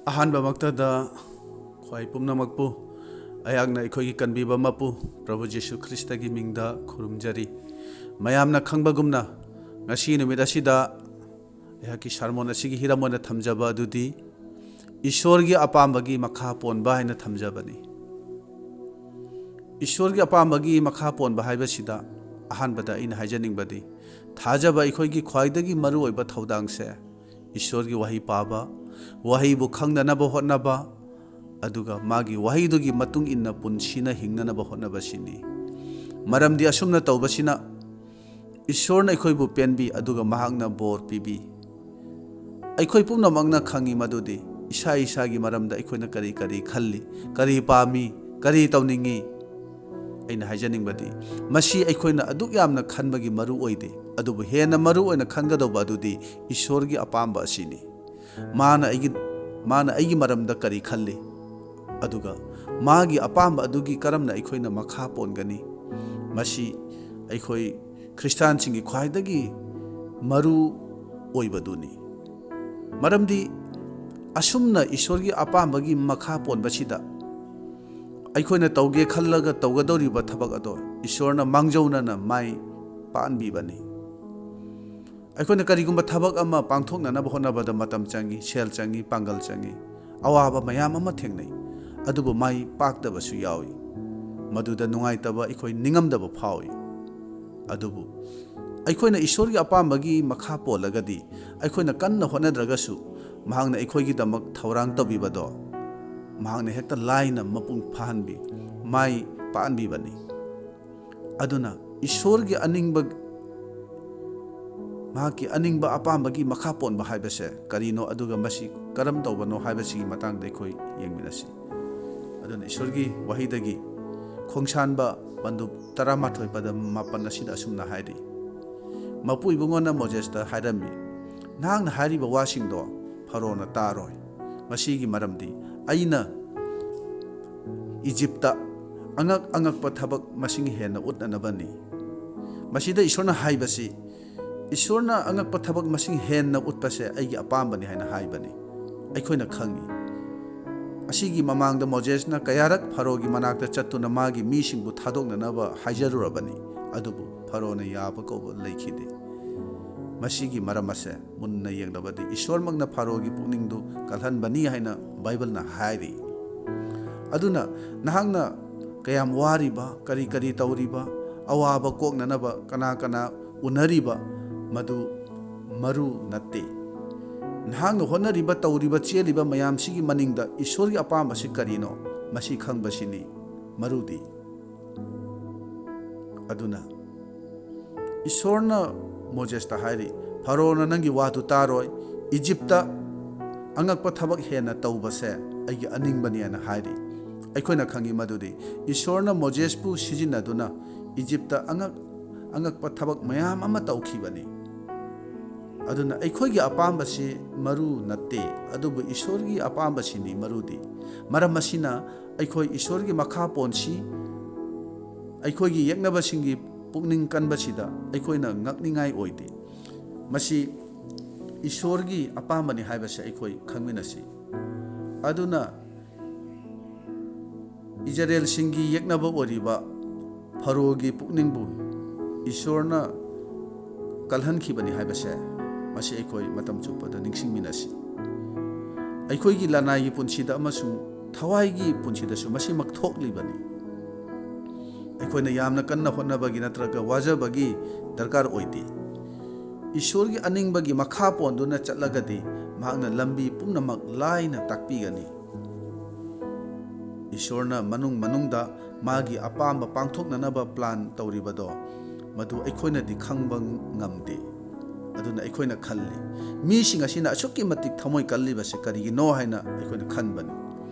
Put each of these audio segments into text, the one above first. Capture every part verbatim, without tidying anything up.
ꯑꯍꯥꯟꯕꯃꯛꯇꯗ ꯈ꯭ꯋꯥꯏ ꯄꯨꯝꯅꯃꯛꯄꯨ ꯑꯩꯍꯥꯛꯅ ꯑꯩꯈꯣꯏꯒꯤ ꯀꯟꯕꯤꯕ ꯃꯄꯨ ꯄ꯭ꯔꯚꯨ ꯖꯤꯁꯨ ꯈ꯭ꯔꯤꯁꯇꯒꯤ ꯃꯤꯡꯗ ꯈꯨꯔꯨꯝꯖꯔꯤ꯫ ꯃꯌꯥꯝꯅ ꯈꯪꯕꯒꯨꯝꯅ, ꯉꯁꯤ ꯅꯨꯃꯤꯠ ꯑꯁꯤꯗ ꯑꯩꯍꯥꯛꯀꯤ ꯁꯥꯔꯃꯣꯟ ꯑꯁꯤꯒꯤ ꯍꯤꯔꯝ ꯑꯣꯏꯅ ꯊꯝꯖꯕ ꯑꯗꯨꯗꯤ ꯏꯁꯣꯔꯒꯤ ꯑꯄꯥꯝꯕꯒꯤ ꯃꯈꯥ ꯄꯣꯟꯕ ꯍꯥꯏꯅ ꯊꯝꯖꯕꯅꯤ꯫ ꯏꯁꯣꯔꯒꯤ ꯑꯄꯥꯝꯕꯒꯤ ꯃꯈꯥ ꯄꯣꯟꯕ ꯍꯥꯏꯕꯁꯤꯗ ꯑꯍꯥꯟꯕꯗ ꯑꯩꯅ ꯍꯥꯏꯖꯅꯤꯡꯕꯗꯤ, ꯊꯥꯖꯕ ꯑꯩꯈꯣꯏꯒꯤ ꯈ꯭ꯋꯥꯏꯗꯒꯤ ꯃꯔꯨꯑꯣꯏꯕ ꯊꯧꯗꯥꯡꯁꯦ ꯏꯁꯣꯔꯒꯤ ꯋꯥꯍꯩ ꯄꯥꯕ, ꯋꯥꯍꯩꯕꯨ ꯈꯪꯅꯅꯕ ꯍꯣꯠꯅꯕ, ꯑꯗꯨꯒ ꯃꯥꯒꯤ ꯋꯥꯍꯩꯗꯨꯒꯤ ꯃꯇꯨꯡ ꯏꯟꯅ ꯄꯨꯟꯁꯤꯅ ꯍꯤꯡꯅꯅꯕ ꯍꯣꯠꯅꯕꯁꯤꯅꯤ꯫ ꯃꯔꯝꯗꯤ ꯑꯁꯨꯝꯅ ꯇꯧꯕꯁꯤꯅ ꯏꯁꯣꯔꯅ ꯑꯩꯈꯣꯏꯕꯨ ꯄꯦꯟꯕꯤ, ꯑꯗꯨꯒ ꯃꯍꯥꯛꯅ ꯕꯣꯔ ꯄꯤꯕꯤ꯫ ꯑꯩꯈꯣꯏ ꯄꯨꯝꯅꯃꯛꯅ ꯈꯪꯏ ꯃꯗꯨꯗꯤ ꯏꯁꯥ ꯏꯁꯥꯒꯤ ꯃꯔꯝꯗ ꯑꯩꯈꯣꯏꯅ ꯀꯔꯤ ꯀꯔꯤ ꯈꯜꯂꯤ, ꯀꯔꯤ ꯄꯥꯝꯃꯤ, ꯀꯔꯤ ꯇꯧꯅꯤꯡꯏ꯫ ꯑꯩꯅ ꯍꯥꯏꯖꯅꯤꯡꯕꯗꯤ, ꯃꯁꯤ ꯑꯩꯈꯣꯏꯅ ꯑꯗꯨꯛ ꯌꯥꯝꯅ ꯈꯟꯕꯒꯤ ꯃꯔꯨ ꯑꯣꯏꯗꯦ, ꯑꯗꯨꯕꯨ ꯍꯦꯟꯅ ꯃꯔꯨ ꯑꯣꯏꯅ ꯈꯟꯒꯗꯧꯕ ꯑꯗꯨꯗꯤ ꯏꯁꯣꯔꯒꯤ ꯑꯄꯥꯝꯕ ꯑꯁꯤꯅꯤ꯫ ꯃꯥꯅ ꯑꯩꯒꯤ, ꯃꯥꯅ ꯑꯩꯒꯤ ꯃꯔꯝꯗ ꯀꯔꯤ ꯈꯜꯂꯤ, ꯑꯗꯨꯒ ꯃꯥꯒꯤ ꯑꯄꯥꯝꯕ ꯑꯗꯨꯒꯤ ꯀꯔꯝꯅ ꯑꯩꯈꯣꯏꯅ ꯃꯈꯥ ꯄꯣꯟꯒꯅꯤ? ꯃꯁꯤ ꯑꯩꯈꯣꯏ ꯈ꯭ꯔꯤꯁꯇꯥꯟꯁꯤꯡꯒꯤ ꯈ꯭ꯋꯥꯏꯗꯒꯤ ꯃꯔꯨ ꯑꯣꯏꯕꯗꯨꯅꯤ꯫ ꯃꯔꯝꯗꯤ ꯑꯁꯨꯝꯅ ꯏꯁꯣꯔꯒꯤ ꯑꯄꯥꯝꯕꯒꯤ ꯃꯈꯥ ꯄꯣꯟꯕꯁꯤꯗ ꯑꯩꯈꯣꯏꯅ ꯇꯧꯒꯦ ꯈꯜꯂꯒ ꯇꯧꯒꯗꯧꯔꯤꯕ ꯊꯕꯛ ꯑꯗꯣ ꯏꯁꯣꯔꯅ ꯃꯥꯡꯖꯧꯅꯅ ꯃꯥꯏ ꯄꯥꯛꯍꯟꯕꯤꯕꯅꯤ꯫ ꯑꯩꯈꯣꯏꯅ ꯀꯔꯤꯒꯨꯝꯕ ꯊꯕꯛ ꯑꯃ ꯄꯥꯡꯊꯣꯛꯅꯅꯕ ꯍꯣꯠꯅꯕꯗ ꯃꯇꯝ ꯆꯪꯏ, ꯁꯦꯜ ꯆꯪꯏ, ꯄꯥꯡꯒꯜ ꯆꯪꯏ, ꯑꯋꯥꯕ ꯃꯌꯥꯝ ꯑꯃ ꯊꯦꯡꯅꯩ꯫ ꯑꯗꯨꯕꯨ ꯃꯥꯏ ꯄꯥꯛꯇꯕꯁꯨ ꯌꯥꯎꯏ꯫ ꯃꯗꯨꯗ ꯅꯨꯡꯉꯥꯏꯇꯕ, ꯑꯩꯈꯣꯏ ꯅꯤꯡꯉꯝꯗꯕ ꯐꯥꯎꯏ꯫ ꯑꯗꯨꯕꯨ ꯑꯩꯈꯣꯏꯅ ꯏꯁꯣꯔꯒꯤ ꯑꯄꯥꯝꯕꯒꯤ ꯃꯈꯥ ꯄꯣꯜꯂꯒꯗꯤ, ꯑꯩꯈꯣꯏꯅ ꯀꯟꯅ ꯍꯣꯠꯅꯗ꯭ꯔꯒꯁꯨ ꯃꯍꯥꯛꯅ ꯑꯩꯈꯣꯏꯒꯤꯗꯃꯛ ꯊꯧꯔꯥꯡ ꯇꯧꯕꯤꯕꯗꯣ ꯃꯍꯥꯛꯅ ꯍꯦꯛꯇ ꯂꯥꯏꯅ ꯃꯄꯨꯡ ꯐꯥꯍꯟꯕꯤ, ꯃꯥꯏ ꯄꯥꯛꯍꯟꯕꯤꯕꯅꯤ꯫ ꯑꯗꯨꯅ ꯏꯁꯣꯔꯒꯤ ꯑꯅꯤꯡꯕ, ꯃꯍꯥꯛꯀꯤ ꯑꯅꯤꯡꯕ ꯑꯄꯥꯝꯕꯒꯤ ꯃꯈꯥ ꯄꯣꯟꯕ ꯍꯥꯏꯕꯁꯦ ꯀꯔꯤꯅꯣ, ꯑꯗꯨꯒ ꯃꯁꯤ ꯀꯔꯝ ꯇꯧꯕꯅꯣ ꯍꯥꯏꯕꯁꯤꯒꯤ ꯃꯇꯥꯡꯗ ꯑꯩꯈꯣꯏ ꯌꯦꯡꯃꯤꯟꯅꯁꯤ꯫ ꯑꯗꯨꯅ ꯏꯁꯣꯔꯒꯤ ꯋꯥꯍꯩꯗꯒꯤ, ꯈꯣꯡꯁꯥꯟꯕ ꯄꯟꯗꯨꯞ ꯇꯔꯥꯃꯥꯊꯣꯏ ꯄꯗ ꯃꯥꯄꯟ ꯑꯁꯤꯗ ꯑꯁꯨꯝꯅ ꯍꯥꯏꯔꯤ, "ꯃꯄꯨ ꯏꯕꯨꯡꯉꯣꯅ ꯃꯣꯖꯦꯁꯇ ꯍꯥꯏꯔꯝꯃꯤ, ꯅꯍꯥꯛꯅ ꯍꯥꯏꯔꯤꯕ ꯋꯥꯁꯤꯡꯗꯣ ꯐꯔꯣꯅ ꯇꯥꯔꯣꯏ꯫ ꯃꯁꯤꯒꯤ ꯃꯔꯝꯗꯤ ꯑꯩꯅ ꯏꯖꯤꯞꯇ ꯑꯉꯛ ꯑꯉꯛꯄ ꯊꯕꯛ ꯃꯁꯤꯡ ꯍꯦꯟꯅ ꯎꯠꯅꯅꯕꯅꯤ꯫" ꯃꯁꯤꯗ ꯏꯁꯣꯔꯅ ꯍꯥꯏꯕꯁꯤ, ꯏꯁꯣꯔꯅ ꯑꯉꯛꯄ ꯊꯕꯛ ꯃꯁꯤꯡ ꯍꯦꯟꯅ ꯎꯠꯄꯁꯦ ꯑꯩꯒꯤ ꯑꯄꯥꯝꯕꯅꯤ ꯍꯥꯏꯅ ꯍꯥꯏꯕꯅꯤ꯫ ꯑꯩꯈꯣꯏꯅ ꯈꯪꯏ꯫ ꯑꯁꯤꯒꯤ ꯃꯃꯥꯡꯗ ꯃꯣꯖꯦꯁꯅ ꯀꯌꯥꯔꯛ ꯐꯔꯣꯒꯤ ꯃꯅꯥꯛꯇ ꯆꯠꯇꯨꯅ ꯃꯥꯒꯤ ꯃꯤꯁꯤꯡꯕꯨ ꯊꯥꯗꯣꯛꯅꯅꯕ ꯍꯥꯏꯖꯔꯨꯔꯕꯅꯤ, ꯑꯗꯨꯕꯨ ꯐꯔꯣꯅ ꯌꯥꯕ ꯀꯧꯕ ꯂꯩꯈꯤꯗꯦ꯫ ꯃꯁꯤꯒꯤ ꯃꯔꯝ ꯑꯁꯦ ꯃꯨꯟꯅ ꯌꯦꯡꯂꯕꯗꯤ ꯏꯁꯣꯔꯃꯛꯅ ꯐꯔꯣꯒꯤ ꯄꯨꯛꯅꯤꯡꯗꯨ ꯀꯜꯍꯟꯕꯅꯤ ꯍꯥꯏꯅ ꯕꯥꯏꯕꯜꯅ ꯍꯥꯏꯔꯤ꯫ ꯑꯗꯨꯅ ꯅꯍꯥꯛꯅ ꯀꯌꯥꯝ ꯋꯥꯔꯤꯕ, ꯀꯔꯤ ꯀꯔꯤ ꯇꯧꯔꯤꯕ, ꯑꯋꯥꯕ ꯀꯣꯛꯅꯅꯕ ꯀꯅꯥ ꯀꯅꯥ ꯎꯅꯔꯤꯕ, ꯃꯗꯨ ꯃꯔꯨ ꯅꯠꯇꯦ꯫ ꯅꯍꯥꯛꯅ ꯍꯣꯠꯅꯔꯤꯕ, ꯇꯧꯔꯤꯕ, ꯆꯦꯜꯂꯤꯕ ꯃꯌꯥꯝꯁꯤꯒꯤ ꯃꯅꯤꯡꯗ ꯏꯁꯣꯔꯒꯤ ꯑꯄꯥꯝꯕꯁꯤ ꯀꯔꯤꯅꯣ, ꯃꯁꯤ ꯈꯪꯕꯁꯤꯅꯤ ꯃꯔꯨꯗꯤ꯫ ꯑꯗꯨꯅ ꯏꯁꯣꯔꯅ ꯃꯣꯖꯦꯁꯇ ꯍꯥꯏꯔꯤ, "ꯐꯔꯣꯅ ꯅꯪꯒꯤ ꯋꯥꯗꯨ ꯇꯥꯔꯣꯏ, ꯏꯖꯤꯞꯇ ꯑꯉꯛꯄ ꯊꯕꯛ ꯍꯦꯟꯅ ꯇꯧꯕꯁꯦ ꯑꯩꯒꯤ ꯑꯅꯤꯡꯕꯅꯤ" ꯍꯥꯏꯅ ꯍꯥꯏꯔꯤ꯫ ꯑꯩꯈꯣꯏꯅ ꯈꯪꯉꯤ ꯃꯗꯨꯗꯤ ꯏꯁꯣꯔꯅ ꯃꯣꯖꯦꯁꯄꯨ ꯁꯤꯖꯤꯟꯅꯗꯨꯅ ꯏꯖꯤꯞꯇ ꯑꯉꯛ-, ꯑꯉꯛꯄ ꯊꯕꯛ ꯃꯌꯥꯝ ꯑꯃ ꯇꯧꯈꯤꯕꯅꯤ꯫ ꯑꯗꯨꯅ ꯑꯩꯈꯣꯏꯒꯤ ꯑꯄꯥꯝꯕꯁꯤ ꯃꯔꯨ ꯅꯠꯇꯦ, ꯑꯗꯨꯕꯨ ꯏꯁꯣꯔꯒꯤ ꯑꯄꯥꯝꯕꯁꯤꯅꯤ ꯃꯔꯨꯗꯤ꯫ ꯃꯔꯝ ꯑꯁꯤꯅ ꯑꯩꯈꯣꯏ ꯏꯁꯣꯔꯒꯤ ꯃꯈꯥ ꯄꯣꯟꯁꯤ꯫ ꯑꯩꯈꯣꯏꯒꯤ ꯌꯦꯛꯅꯕꯁꯤꯡꯒꯤ ꯄꯨꯛꯅꯤꯡ ꯀꯟꯕꯁꯤꯗ ꯑꯩꯈꯣꯏꯅ ꯉꯛꯅꯤꯡꯉꯥꯏ ꯑꯣꯏꯗꯦ꯫ ꯃꯁꯤ ꯏꯁꯣꯔꯒꯤ ꯑꯄꯥꯝꯕꯅꯤ ꯍꯥꯏꯕꯁꯦ ꯑꯩꯈꯣꯏ ꯈꯪꯃꯤꯟꯅꯁꯤ꯫ ꯑꯗꯨꯅ ꯏꯖꯔꯦꯜꯁꯤꯡꯒꯤ ꯌꯦꯛꯅꯕ ꯑꯣꯏꯔꯤꯕ ꯐꯔꯣꯒꯤ ꯄꯨꯛꯅꯤꯡꯕꯨ ꯏꯁꯣꯔꯅ ꯀꯜꯍꯟꯈꯤꯕꯅꯤ ꯍꯥꯏꯕꯁꯦ ꯃꯁꯤ ꯑꯩꯈꯣꯏ ꯃꯇꯝ ꯆꯨꯞꯄꯗ ꯅꯤꯡꯁꯤꯡꯃꯤꯟꯅꯁꯤ꯫ ꯑꯩꯈꯣꯏꯒꯤ ꯂꯅꯥꯏꯒꯤ ꯄꯨꯟꯁꯤꯗ ꯑꯃꯁꯨꯡ ꯊꯋꯥꯏꯒꯤ ꯄꯨꯟꯁꯤꯗꯁꯨ ꯃꯁꯤꯃꯛ ꯊꯣꯛꯂꯤꯕꯅꯤ꯫ ꯑꯩꯈꯣꯏꯅ ꯌꯥꯝꯅ ꯀꯟꯅ ꯍꯣꯠꯅꯕꯒꯤ ꯅꯠꯇ꯭ꯔꯒ ꯋꯥꯖꯕꯒꯤ ꯗꯔꯀꯥꯔ ꯑꯣꯏꯗꯦ꯫ ꯏꯁꯣꯔꯒꯤ ꯑꯅꯤꯡꯕꯒꯤ ꯃꯈꯥ ꯄꯣꯟꯗꯨꯅ ꯆꯠꯂꯒꯗꯤ ꯃꯍꯥꯛꯅ ꯂꯝꯕꯤ ꯄꯨꯝꯅꯃꯛ ꯂꯥꯏꯅ ꯇꯥꯛꯄꯤꯒꯅꯤ꯫ ꯏꯁꯣꯔꯅ ꯃꯅꯨꯡ ꯃꯅꯨꯡꯗ ꯃꯥꯒꯤ ꯑꯄꯥꯝꯕ ꯄꯥꯡꯊꯣꯛꯅꯅꯕ ꯄ꯭ꯂꯥꯟ ꯇꯧꯔꯤꯕꯗꯣ, ꯃꯗꯨ ꯑꯩꯈꯣꯏꯅꯗꯤ ꯈꯪꯕ ꯉꯝꯗꯦ꯫ ꯑꯗꯨꯅ ꯑꯩꯈꯣꯏꯅ ꯈꯜꯂꯤ, "ꯃꯤꯁꯤꯡ ꯑꯁꯤꯅ ꯑꯁꯨꯛꯀꯤ ꯃꯇꯤꯛ ꯊꯃꯣꯏ ꯀꯜꯂꯤꯕꯁꯤ ꯀꯔꯤꯒꯤꯅꯣ?" ꯍꯥꯏꯅ ꯑꯩꯈꯣꯏꯅ ꯈꯟꯕꯅꯤ꯫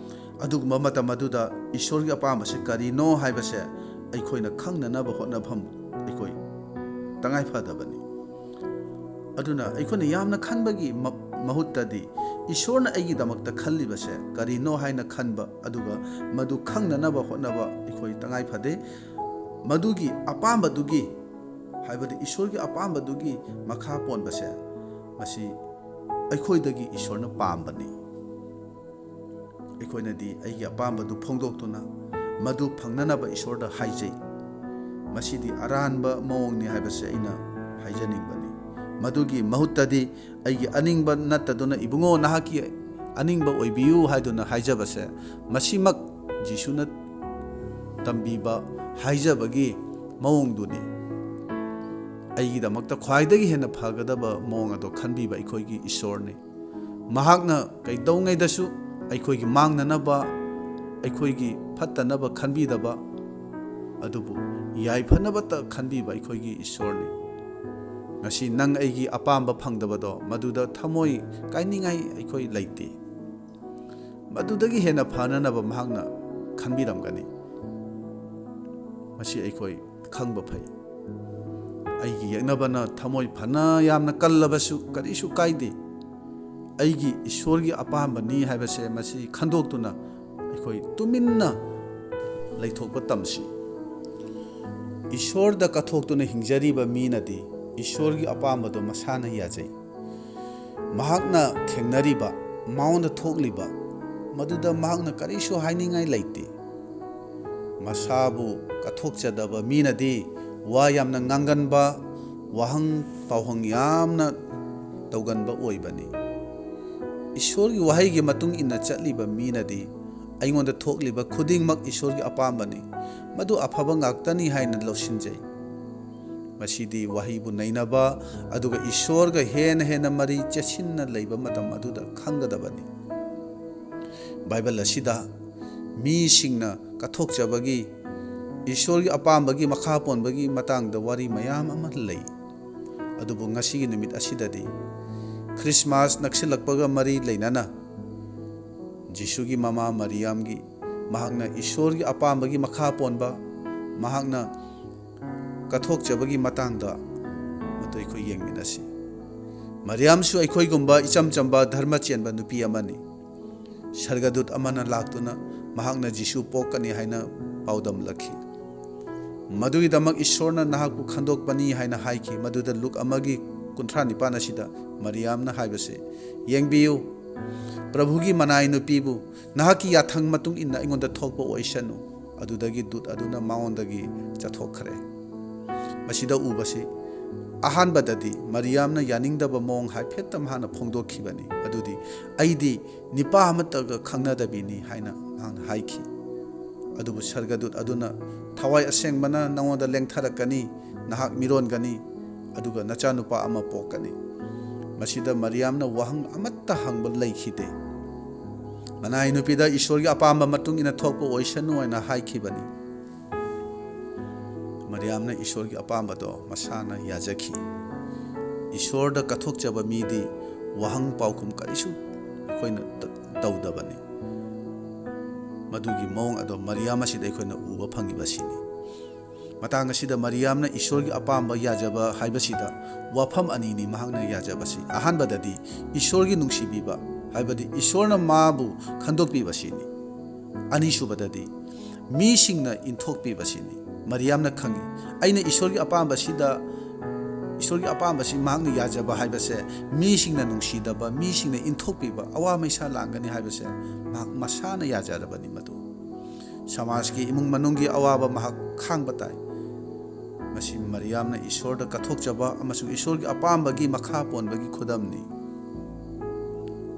ꯑꯗꯨꯒꯨꯝꯕ ꯃꯇꯝ ꯑꯗꯨꯗ ꯏꯁꯣꯔꯒꯤ ꯑꯄꯥꯝꯕꯁꯤ ꯀꯔꯤꯅꯣ ꯍꯥꯏꯕꯁꯦ ꯑꯩꯈꯣꯏꯅ ꯈꯪꯅꯅꯕ ꯍꯣꯠꯅꯐꯝ ꯑꯩꯈꯣꯏ ꯇꯉꯥꯏ ꯐꯗꯕꯅꯤ꯫ ꯑꯗꯨꯅ ꯑꯩꯈꯣꯏꯅ ꯌꯥꯝꯅ ꯈꯟꯕꯒꯤ ꯃ-, ꯃꯍꯨꯠꯇꯗꯤ ꯏꯁꯣꯔꯅ ꯑꯩꯒꯤꯗꯃꯛꯇ ꯈꯜꯂꯤꯕꯁꯦ ꯀꯔꯤꯅꯣ ꯍꯥꯏꯅ ꯈꯟꯕ, ꯑꯗꯨꯒ ꯃꯗꯨ ꯈꯪꯅꯅꯕ ꯍꯣꯠꯅꯕ ꯑꯩꯈꯣꯏ ꯇꯉꯥꯏ ꯐꯗꯦ꯫ ꯃꯗꯨꯒꯤ ꯑꯄꯥꯝꯕꯗꯨꯒꯤ, ꯍꯥꯏꯕꯗꯤ ꯏꯁꯣꯔꯒꯤ ꯑꯄꯥꯝꯕꯗꯨꯒꯤ ꯃꯈꯥ ꯄꯣꯟꯕꯁꯦ, ꯃꯁꯤ ꯑꯩꯈꯣꯏꯗꯒꯤ ꯏꯁꯣꯔꯅ ꯄꯥꯝꯕꯅꯤ꯫ ꯑꯩꯈꯣꯏꯅꯗꯤ ꯑꯩꯒꯤ ꯑꯄꯥꯝꯕꯗꯨ ꯐꯣꯡꯗꯣꯛꯇꯨꯅ ꯃꯗꯨ ꯐꯪꯅꯅꯕ ꯏꯁꯣꯔꯗ ꯍꯥꯏꯖꯩ꯫ ꯃꯁꯤꯗꯤ ꯑꯔꯥꯟꯕ ꯃꯑꯣꯡꯅꯤ ꯍꯥꯏꯕꯁꯦ ꯑꯩꯅ ꯍꯥꯏꯖꯅꯤꯡꯕꯅꯤ꯫ ꯃꯗꯨꯒꯤ ꯃꯍꯨꯠꯇꯗꯤ ꯑꯩꯒꯤ ꯑꯅꯤꯡꯕ ꯅꯠꯇꯗꯨꯅ, "ꯏꯕꯨꯡꯉꯣ, ꯅꯍꯥꯛꯀꯤ ꯑꯅꯤꯡꯕ ꯑꯣꯏꯕꯤꯌꯨ" ꯍꯥꯏꯗꯨꯅ ꯍꯥꯏꯖꯕꯁꯦ, ꯃꯁꯤꯃꯛ ꯖꯤꯁꯨꯅ ꯇꯝꯕꯤꯕ ꯍꯥꯏꯖꯕꯒꯤ ꯃꯑꯣꯡꯗꯨꯅꯤ꯫ ꯑꯩꯒꯤꯗꯃꯛꯇ ꯈ꯭ꯋꯥꯏꯗꯒꯤ ꯍꯦꯟꯅ ꯐꯒꯗꯕ ꯃꯑꯣꯡ ꯑꯗꯣ ꯈꯟꯕꯤꯕ ꯑꯩꯈꯣꯏꯒꯤ ꯏꯁꯣꯔꯅꯤ꯫ ꯃꯍꯥꯛꯅ ꯀꯩꯗꯧꯉꯩꯗꯁꯨ ꯑꯩꯈꯣꯏꯒꯤ ꯃꯥꯡꯅꯅꯕ, ꯑꯩꯈꯣꯏꯒꯤ ꯐꯠꯇꯅꯕ ꯈꯟꯕꯤꯗꯕ, ꯑꯗꯨꯕꯨ ꯌꯥꯏꯐꯅꯕꯇ ꯈꯟꯕꯤꯕ ꯑꯩꯈꯣꯏꯒꯤ ꯏꯁꯣꯔꯅꯤ꯫ ꯉꯁꯤ ꯅꯪ ꯑꯩꯒꯤ ꯑꯄꯥꯝꯕ ꯐꯪꯗꯕꯗꯣ, ꯃꯗꯨꯗ ꯊꯃꯣꯏ ꯀꯥꯏꯅꯤꯡꯉꯥꯏ ꯑꯩꯈꯣꯏ ꯂꯩꯇꯦ꯫ ꯃꯗꯨꯗꯒꯤ ꯍꯦꯟꯅ ꯐꯅꯅꯕ ꯃꯍꯥꯛꯅ ꯈꯟꯕꯤꯔꯝꯒꯅꯤ꯫ ꯃꯁꯤ ꯑꯩꯈꯣꯏ ꯈꯪꯕ ꯐꯩ꯫ ꯑꯩꯒꯤ ꯌꯦꯛꯅꯕꯅ ꯊꯃꯣꯏ ꯐꯅ ꯌꯥꯝꯅ ꯀꯜꯂꯕꯁꯨ ꯀꯔꯤꯁꯨ ꯀꯥꯏꯗꯦ꯫ ꯑꯩꯒꯤ ꯏꯁꯣꯔꯒꯤ ꯑꯄꯥꯝꯕꯅꯤ ꯍꯥꯏꯕꯁꯦ ꯃꯁꯤ ꯈꯟꯗꯣꯛꯇꯨꯅ ꯑꯩꯈꯣꯏ ꯇꯨꯃꯤꯟꯅ ꯂꯩꯊꯣꯛꯄ ꯇꯝꯁꯤ꯫ ꯏꯁꯣꯔꯗ ꯀꯠꯊꯣꯛꯇꯨꯅ ꯍꯤꯡꯖꯔꯤꯕ ꯃꯤꯅꯗꯤ ꯏꯁꯣꯔꯒꯤ ꯑꯄꯥꯝꯕꯗꯣ ꯃꯁꯥꯅ ꯌꯥꯖꯩ꯫ ꯃꯍꯥꯛꯅ ꯊꯦꯡꯅꯔꯤꯕ, ꯃꯉꯣꯟꯗ ꯊꯣꯛꯂꯤꯕ, ꯃꯗꯨꯗ ꯃꯍꯥꯛꯅ ꯀꯔꯤꯁꯨ ꯍꯥꯏꯅꯤꯡꯉꯥꯏ ꯂꯩꯇꯦ꯫ ꯃꯁꯥꯕꯨ ꯀꯠꯊꯣꯛꯆꯗꯕ ꯃꯤꯅꯗꯤ ꯋꯥ ꯌꯥꯝꯅ ꯉꯥꯡꯒꯟꯕ, ꯋꯥꯍꯪ ꯄꯥꯎꯍꯪ ꯌꯥꯝꯅ ꯇꯧꯒꯟꯕ ꯑꯣꯏꯕꯅꯤ꯫ ꯏꯁꯣꯔꯒꯤ ꯋꯥꯍꯩꯒꯤ ꯃꯇꯨꯡ ꯏꯟꯅ ꯆꯠꯂꯤꯕ ꯃꯤꯅꯗꯤ ꯑꯩꯉꯣꯟꯗ ꯊꯣꯛꯂꯤꯕ ꯈꯨꯗꯤꯡꯃꯛ ꯏꯁꯣꯔꯒꯤ ꯑꯄꯥꯝꯕꯅꯤ, ꯃꯗꯨ ꯑꯐꯕ ꯉꯥꯛꯇꯅꯤ ꯍꯥꯏꯅ ꯂꯧꯁꯤꯟꯖꯩ꯫ ꯃꯁꯤꯗꯤ ꯋꯥꯍꯩꯕꯨ ꯅꯩꯅꯕ, ꯑꯗꯨꯒ ꯏꯁꯣꯔꯒ ꯍꯦꯟꯅ ꯍꯦꯟꯅ ꯃꯔꯤ ꯆꯦꯠꯁꯤꯟꯅ ꯂꯩꯕ ꯃꯇꯝ ꯑꯗꯨꯗ ꯈꯪꯒꯗꯕꯅꯤ꯫ ꯕꯥꯏꯕꯜ ꯑꯁꯤꯗ ꯃꯤꯁꯤꯡꯅ ꯀꯠꯊꯣꯛꯆꯕꯒꯤ, ꯏꯁꯣꯔꯒꯤ ꯑꯄꯥꯝꯕꯒꯤ ꯃꯈꯥ ꯄꯣꯟꯕꯒꯤ ꯃꯇꯥꯡꯗ ꯋꯥꯔꯤ ꯃꯌꯥꯝ ꯑꯃ ꯂꯩ꯫ ꯑꯗꯨꯕꯨ ꯉꯁꯤꯒꯤ ꯅꯨꯃꯤꯠ ꯑꯁꯤꯗꯗꯤ ꯈ꯭ꯔꯤꯁꯃꯥꯁ ꯅꯛꯁꯤꯜꯂꯛꯄꯒ ꯃꯔꯤ ꯂꯩꯅꯅ ꯖꯤꯁꯨꯒꯤ ꯃꯃꯥ ꯃꯔꯤꯌꯥꯝꯒꯤ, ꯃꯍꯥꯛꯅ ꯏꯁꯣꯔꯒꯤ ꯑꯄꯥꯝꯕꯒꯤ ꯃꯈꯥ ꯄꯣꯟꯕ, ꯃꯍꯥꯛꯅ ꯀꯠꯊꯣꯛꯆꯕꯒꯤ ꯃꯇꯥꯡꯗ ꯃꯗꯨ ꯑꯩꯈꯣꯏ ꯌꯦꯡꯃꯤꯟꯅꯁꯤ꯫ ꯃꯔꯤꯌꯥꯝꯁꯨ ꯑꯩꯈꯣꯏꯒꯨꯝꯕ ꯏꯆꯝ ꯆꯝꯕ ꯙꯔꯃ ꯆꯦꯟꯕ ꯅꯨꯄꯤ ꯑꯃꯅꯤ꯫ ꯁꯔꯒꯗꯨꯠ ꯑꯃꯅ ꯂꯥꯛꯇꯨꯅ ꯃꯍꯥꯛꯅ ꯖꯤꯁꯨ ꯄꯣꯛꯀꯅꯤ ꯍꯥꯏꯅ ꯄꯥꯎꯗꯝꯂꯛꯈꯤ꯫ ꯃꯗꯨꯒꯤꯗꯃꯛ ꯏꯁꯣꯔꯅ ꯅꯍꯥꯛꯄꯨ ꯈꯟꯗꯣꯛꯄꯅꯤ ꯍꯥꯏꯅ ꯍꯥꯏꯈꯤ꯫ ꯃꯗꯨꯗ ꯂꯨꯛ ꯑꯃꯒꯤ ꯀꯨꯟꯊ꯭ꯔꯥ ꯅꯤꯄꯥꯟ ꯑꯁꯤꯗ ꯃꯔꯤꯌꯥꯝꯅ ꯍꯥꯏꯕꯁꯦ ꯌꯦꯡꯕꯤꯌꯨ꯫ "ꯄ꯭ꯔꯚꯨꯒꯤ ꯃꯅꯥꯏ ꯅꯨꯄꯤꯕꯨ ꯅꯍꯥꯛꯀꯤ ꯌꯥꯊꯪ ꯃꯇꯨꯡ ꯏꯟꯅ ꯑꯩꯉꯣꯟꯗ ꯊꯣꯛꯄ ꯑꯣꯏꯁꯅꯨ"꯫ ꯑꯗꯨꯗꯒꯤ ꯗꯨꯠ ꯑꯗꯨꯅ ꯃꯉꯣꯟꯗꯒꯤ ꯆꯠꯊꯣꯛꯈ꯭ꯔꯦ꯫ ꯃꯁꯤꯗ ꯎꯕꯁꯤ, ꯑꯍꯥꯟꯕꯗꯗꯤ ꯃꯔꯤꯌꯥꯝꯅ ꯌꯥꯅꯤꯡꯗꯕ ꯃꯑꯣꯡ ꯍꯥꯏꯐꯦꯠꯇ ꯃꯍꯥꯛꯅ ꯐꯣꯡꯗꯣꯛꯈꯤꯕꯅꯤ꯫ ꯑꯗꯨꯗꯤ, "ꯑꯩꯗꯤ ꯅꯤꯄꯥ ꯑꯃꯠꯇꯒ ꯈꯪꯅꯗꯕꯤꯅꯤ" ꯍꯥꯏꯅ ꯃꯍꯥꯛꯅ ꯍꯥꯏꯈꯤ꯫ ꯑꯗꯨꯕꯨ ꯁꯔꯒꯗꯨꯠ ꯑꯗꯨꯅ, "ꯊꯋꯥꯏ ꯑꯁꯦꯡꯕꯅ ꯅꯉꯣꯟꯗ ꯂꯦꯡꯊꯔꯛꯀꯅꯤ, ꯅꯍꯥꯛ ꯃꯤꯔꯣꯟꯒꯅꯤ, ꯑꯗꯨꯒ ꯅꯆꯥꯅꯨꯄꯥ ꯑꯃ ꯄꯣꯛꯀꯅꯤ"꯫ ꯃꯁꯤꯗ ꯃꯔꯤꯌꯥꯝꯅ ꯋꯥꯍꯪ ꯑꯃꯠꯇ ꯍꯪꯕ ꯂꯩꯈꯤꯗꯦ꯫ ꯃꯅꯥꯏ ꯅꯨꯄꯤꯗ ꯏꯁꯣꯔꯒꯤ ꯑꯄꯥꯝꯕ ꯃꯇꯨꯡ ꯏꯟꯅ ꯊꯣꯛꯄ ꯑꯣꯏꯁꯅꯨ ꯍꯥꯏꯅ ꯍꯥꯏꯈꯤꯕꯅꯤ꯫ ꯃꯔꯤꯌꯥꯝꯅ ꯏꯁꯣꯔꯒꯤ ꯑꯄꯥꯝꯕꯗꯣ ꯃꯁꯥꯅ ꯌꯥꯖꯈꯤ꯫ ꯏꯁꯣꯔꯗ ꯀꯠꯊꯣꯛꯆꯕ ꯃꯤꯗꯤ ꯋꯥꯍꯪ ꯄꯥꯎꯈꯨꯝ ꯀꯔꯤꯁꯨ ꯑꯩꯈꯣꯏꯅ ꯇ-, ꯇꯧꯗꯕꯅꯤ꯫ ꯃꯗꯨꯒꯤ ꯃꯑꯣꯡ ꯑꯗꯣ ꯃꯔꯤꯌꯥꯝ ꯑꯁꯤꯗ ꯑꯩꯈꯣꯏꯅ ꯎꯕ ꯐꯪꯉꯤꯕꯁꯤꯅꯤ꯫ ꯃꯇꯥꯡ ꯑꯁꯤꯗ ꯃꯔꯤꯌꯥꯝꯅ ꯏꯁꯣꯔꯒꯤ ꯑꯄꯥꯝꯕ ꯌꯥꯖꯕ ꯍꯥꯏꯕꯁꯤꯗ ꯋꯥꯐꯝ ꯑꯅꯤꯅꯤ ꯃꯍꯥꯛꯅ ꯌꯥꯖꯕꯁꯤ꯫ ꯑꯍꯥꯟꯕꯗꯗꯤ ꯏꯁꯣꯔꯒꯤ ꯅꯨꯡꯁꯤꯕꯤꯕ, ꯍꯥꯏꯕꯗꯤ ꯏꯁꯣꯔꯅ ꯃꯥꯕꯨ ꯈꯟꯗꯣꯛꯄꯤꯕꯁꯤꯅꯤ꯫ ꯑꯅꯤꯁꯨꯕꯗꯗꯤ ꯃꯤꯁꯤꯡꯅ ꯏꯟꯊꯣꯛꯄꯤꯕꯁꯤꯅꯤ꯫ ꯃꯔꯤꯌꯥꯝꯅ ꯈꯪꯏ, "ꯑꯩꯅ ꯏꯁꯣꯔꯒꯤ ꯑꯄꯥꯝꯕꯁꯤꯗ, ꯏꯁꯣꯔꯒꯤ ꯑꯄꯥꯝꯕꯁꯤ ꯃꯍꯥꯛꯅ ꯌꯥꯖꯕ ꯍꯥꯏꯕꯁꯦ, ꯃꯤꯁꯤꯡꯅ ꯅꯨꯡꯁꯤꯗꯕ, ꯃꯤꯁꯤꯡꯅ ꯏꯟꯊꯣꯛꯄꯤꯕ, ꯑꯋꯥ ꯃꯩꯁꯥ ꯂꯥꯡꯒꯅꯤ ꯍꯥꯏꯕꯁꯦ ꯃꯍꯥꯛ ꯃꯁꯥꯅ ꯌꯥꯖꯔꯕꯅꯤ꯫ ꯃꯗꯨ ꯁꯃꯥꯖꯀꯤ ꯏꯃꯨꯡ ꯃꯅꯨꯡꯒꯤ ꯑꯋꯥꯕ ꯃꯍꯥꯛ ꯈꯥꯡꯕ ꯇꯥꯏ"꯫ ꯃꯁꯤ ꯃꯔꯤꯌꯥꯝꯅ ꯏꯁꯣꯔꯗ ꯀꯠꯊꯣꯛꯆꯕ ꯑꯃꯁꯨꯡ ꯏꯁꯣꯔꯒꯤ ꯑꯄꯥꯝꯕꯒꯤ ꯃꯈꯥ ꯄꯣꯟꯕꯒꯤ ꯈꯨꯗꯝꯅꯤ꯫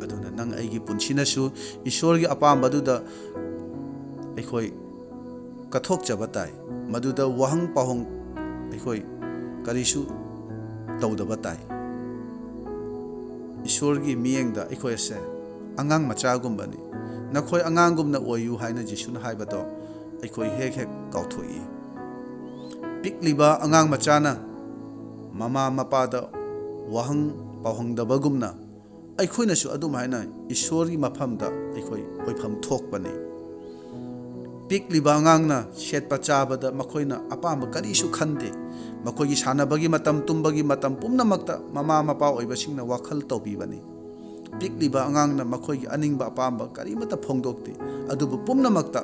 ꯑꯗꯨꯅ ꯅꯪ ꯑꯩꯒꯤ ꯄꯨꯟꯁꯤꯅꯁꯨ ꯏꯁꯣꯔꯒꯤ ꯑꯄꯥꯝꯕꯗꯨꯗ ꯑꯩꯈꯣꯏ ꯀꯠꯊꯣꯛꯆꯕ ꯇꯥꯏ꯫ ꯃꯗꯨꯗ ꯋꯥꯍꯪ ꯄꯥꯎꯍꯪ ꯑꯩꯈꯣꯏ ꯀꯔꯤꯁꯨ ꯇꯧꯗꯕ ꯇꯥꯏ꯫ ꯏꯁꯣꯔꯒꯤ ꯃꯤꯠꯌꯦꯡꯗ ꯑꯩꯈꯣꯏ ꯑꯁꯦ ꯑꯉꯥꯡ ꯃꯆꯥꯒꯨꯝꯕꯅꯤ꯫ "ꯅꯈꯣꯏ ꯑꯉꯥꯡꯒꯨꯝꯅ ꯑꯣꯏꯌꯨ" ꯍꯥꯏꯅ ꯖꯤꯁꯨꯅ ꯍꯥꯏꯕꯗꯣ ꯑꯩꯈꯣꯏ ꯍꯦꯛ ꯍꯦꯛ ꯀꯥꯎꯊꯣꯛꯏ꯫ ꯄꯤꯛꯂꯤꯕ ꯑꯉꯥꯡ ꯃꯆꯥꯅ ꯃꯃꯥ ꯃꯄꯥꯗ ꯋꯥꯍꯪ ꯄꯥꯎꯍꯪꯗꯕꯒꯨꯝꯅ, ꯑꯩꯈꯣꯏꯅꯁꯨ ꯑꯗꯨꯝꯍꯥꯏꯅ ꯏꯁꯣꯔꯒꯤ ꯃꯐꯝꯗ ꯑꯩꯈꯣꯏ ꯑꯣꯏꯐꯝ ꯊꯣꯛꯄꯅꯤ꯫ ꯄꯤꯛꯂꯤꯕ ꯑꯉꯥꯡꯅ ꯁꯦꯠꯄ ꯆꯥꯕꯗ ꯃꯈꯣꯏꯅ ꯑꯄꯥꯝꯕ ꯀꯔꯤꯁꯨ ꯈꯟꯗꯦ꯫ ꯃꯈꯣꯏꯒꯤ ꯁꯥꯟꯅꯕꯒꯤ ꯃꯇꯝ, ꯇꯨꯝꯕꯒꯤ ꯃꯇꯝ ꯄꯨꯝꯅꯃꯛꯇ ꯃꯃꯥ ꯃꯄꯥ ꯑꯣꯏꯕꯁꯤꯡꯅ ꯋꯥꯈꯜ ꯇꯧꯕꯤꯕꯅꯤ꯫ ꯄꯤꯛꯂꯤꯕ ꯑꯉꯥꯡꯅ ꯃꯈꯣꯏꯒꯤ ꯑꯅꯤꯡꯕ ꯑꯄꯥꯝꯕ ꯀꯔꯤꯃꯠꯇ ꯐꯣꯡꯗꯣꯛꯇꯦ, ꯑꯗꯨꯕꯨ ꯄꯨꯝꯅꯃꯛꯇ